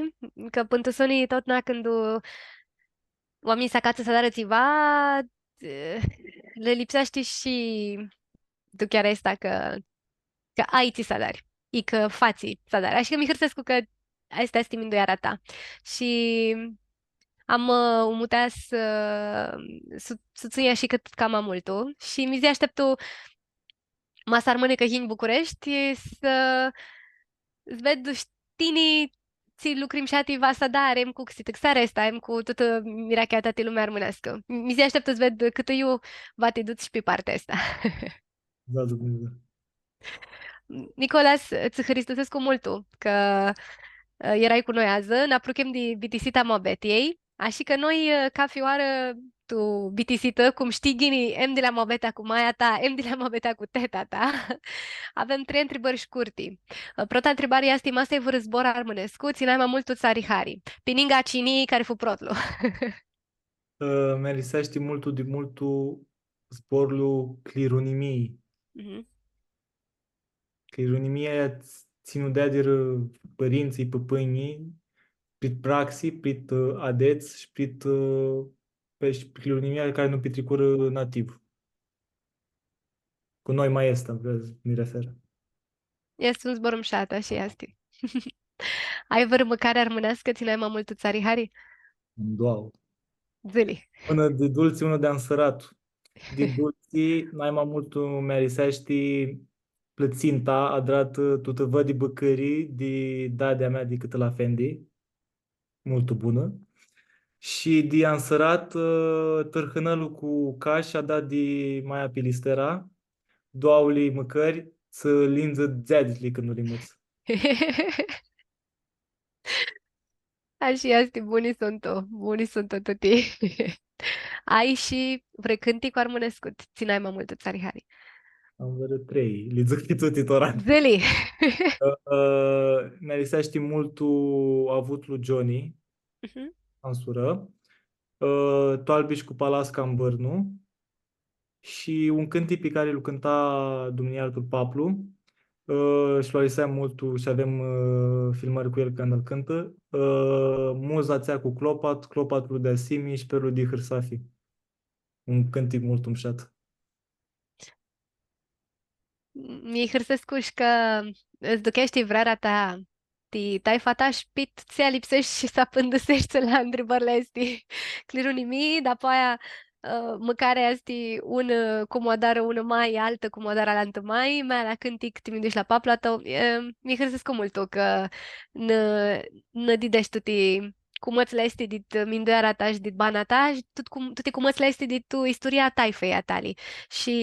cã pãn tu soni totna cãndu oaminjlji s-acatsã s-adarã tsiva, lã lipseashti shi duchearea aestã cã, cã ai tsi s-adari, i cã fatsi s-adari. Ashi cã mi hãrsescu cã aestã easti mindueara ta. Shi am, ã, umutea s-, s-, s-u tsãnj shi cãt cama multu. Shi mi dzã, ashteptu ma s-armãni cã yinj Bucureshti, s-, s-ved shi tini tsi lucri mshati va s-adari, em cu xitãxearea aestã, em cu tutã mirachea ta ti lumea armãneascã. Mi dzã, ashteptu s-ved cãtã iu va ti duts shi pi partea aestã. Da, Dumnidzã. Nicolas, tsã hãristusescu multu cã, ã, erai cu noi adzã, nã apruchem di bitisita a muabetiljei, ashi cã noi, ã, cafi oarã tu bitisitã, cum shtii ghini, em di la muabetea cu maia ta, em di la muabetea cu teta ta, avem trei ntribãri shcurti. Ã, prota ntribari easti, ma s-ai vãrã zbor armãnescu tsi nai ma multu ts-ari hari, pi ningã atsea cari fu protlu? Ã, mi ariseashti multu di multu zborlu clirunimii. Mhm. Clirunimia aia tsi, tsi nã deadirã pãrintsãlj, pãpãnjlji, prit praxi, prit, ã, adets shi prit, ã, pi, shi clirunimia cari nã pitricurã nativ. Cu noi ma easti, vream s-mi refer. Easti un zbor mushat, ashi easti. Ai vãrã mãcari armãneascã tsi nai ma multu ts-ari hari? Am doauã. Dzã-li. Unã di dultsi, unã di ansãrat. Di dultsi, nai ma multu mi ariseashti plãtsinta adratã tu tãvã di bãcãri di dadea mea, di Cãtãlã Afendi. Multu bunã. Shi di ansãrat, ã, tãrhãnãlu cu cash, adat di maia Pilistera, doauli mãcãri, tsã lindzã dzeaditli cãndu li mãts. Ashi easti, buni suntu, buni suntu tuti. Ai shi vãrã cãntic armãnescu tsi nai ma multu ts-ari hari? Am vãrã trei, li dzãc pi tuti tora. Dzã-li. Ã, mi ariseashti multu Avutlu Gioni, mhm, ansurã. Ã, Tu albi shi cu palasca mbãrnu. Shi un cãntic pi cari lu cãnta Dumnidzã-lj paplu, ã, shi lu arisea multu shi avem, ã, filmãri cu el cãndu lu cãntã, ã, Muza atsea cu clopat, clopatlu di asimi shi perlu di hãrsafi. Un cãntic multu mushat. Mi hãrsescu shi cã ts-ducheashti vrearea ta ti taifa ta shi pi tsi lipseashti s-apãndiseshti la ntribãrli aesti. Clirunimii, dapoaia, ã, mãcarea easti unã, cum u adarã unã mai, altã, cum u adarã alantã mai, mea la cãntic ti mindueshti la paplu a tãu. E, mi hãrsescu multu cã nã, nã dideshti tuti cumãtsli aesti dit mindueara ta shi dit bana ta shi tut cum, tuti cumãtsli aesti dit tu isturia a taifãljei a tali. Shi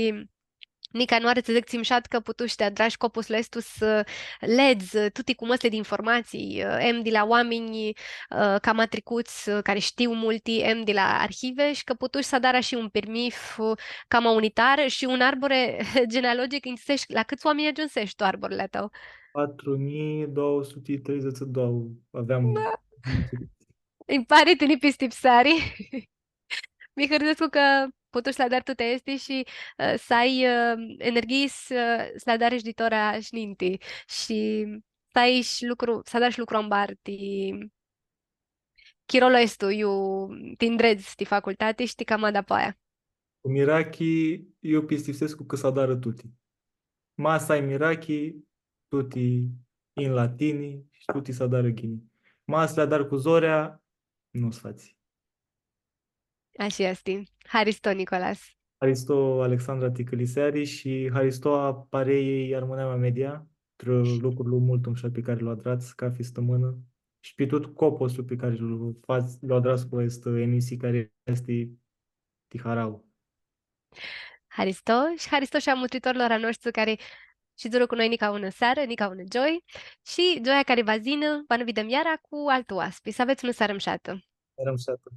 nica nu ari tsi dzãc tsi mushat cã putush s-ti adrash copuslu aestu s-ledz tuti cumãtsli di informatsii, em di la oaminj, ã, cama tricuts, ã, cari shtiu multi, em di la arhive, shi cã putush s-adari shi un pirmith, ã, cama unitar shi un arbure genealogic, nj-dzãsesh la cãts oaminj agiumsesh tu arburli a tãu? Patru njilji doauã suti treidzãts shi doauã aveam. Da. Nji pari tini pistipseari. mi hãrsescu cã putush s-li adari tuti aesti shi, ã, s-ai, ã, energhii s-, ã, s-li adari shi di tora shi ninti. Shi s-ai shi lucru, s-adari shi lucru ambar, ti chirolu aestu, iu ti ndredz ti facultati shi ti cama dapoaia. Cu mirachi, eu pistipsescu cã s-adarã tuti. Ma s-ai mirachi, tuti yin la tini shi tuti s-adarã ghini. Ma s-li adari cu zorea, nu s-fatsi. Ashi easti. Haristo, Nicolas. Haristo, Alexandra, ti cãliseari shi haristo a pareiljei Armãnamea Media, trã lucrul multu mushat pi cari lu adrats cathi stãmãnã shi pi tut coposul pi cari lu fats, lu adrats cu aestã emisii cari easti ti harauã. Haristo, shi haristo shi a mutritorlor a noshtri cari shidzurã cu noi nica unã searã, nica unã gioi, shi gioia cari va s-yinã, va nã videm iara cu altu oaspi. S-avets unã searã mushatã. Searã mushatã.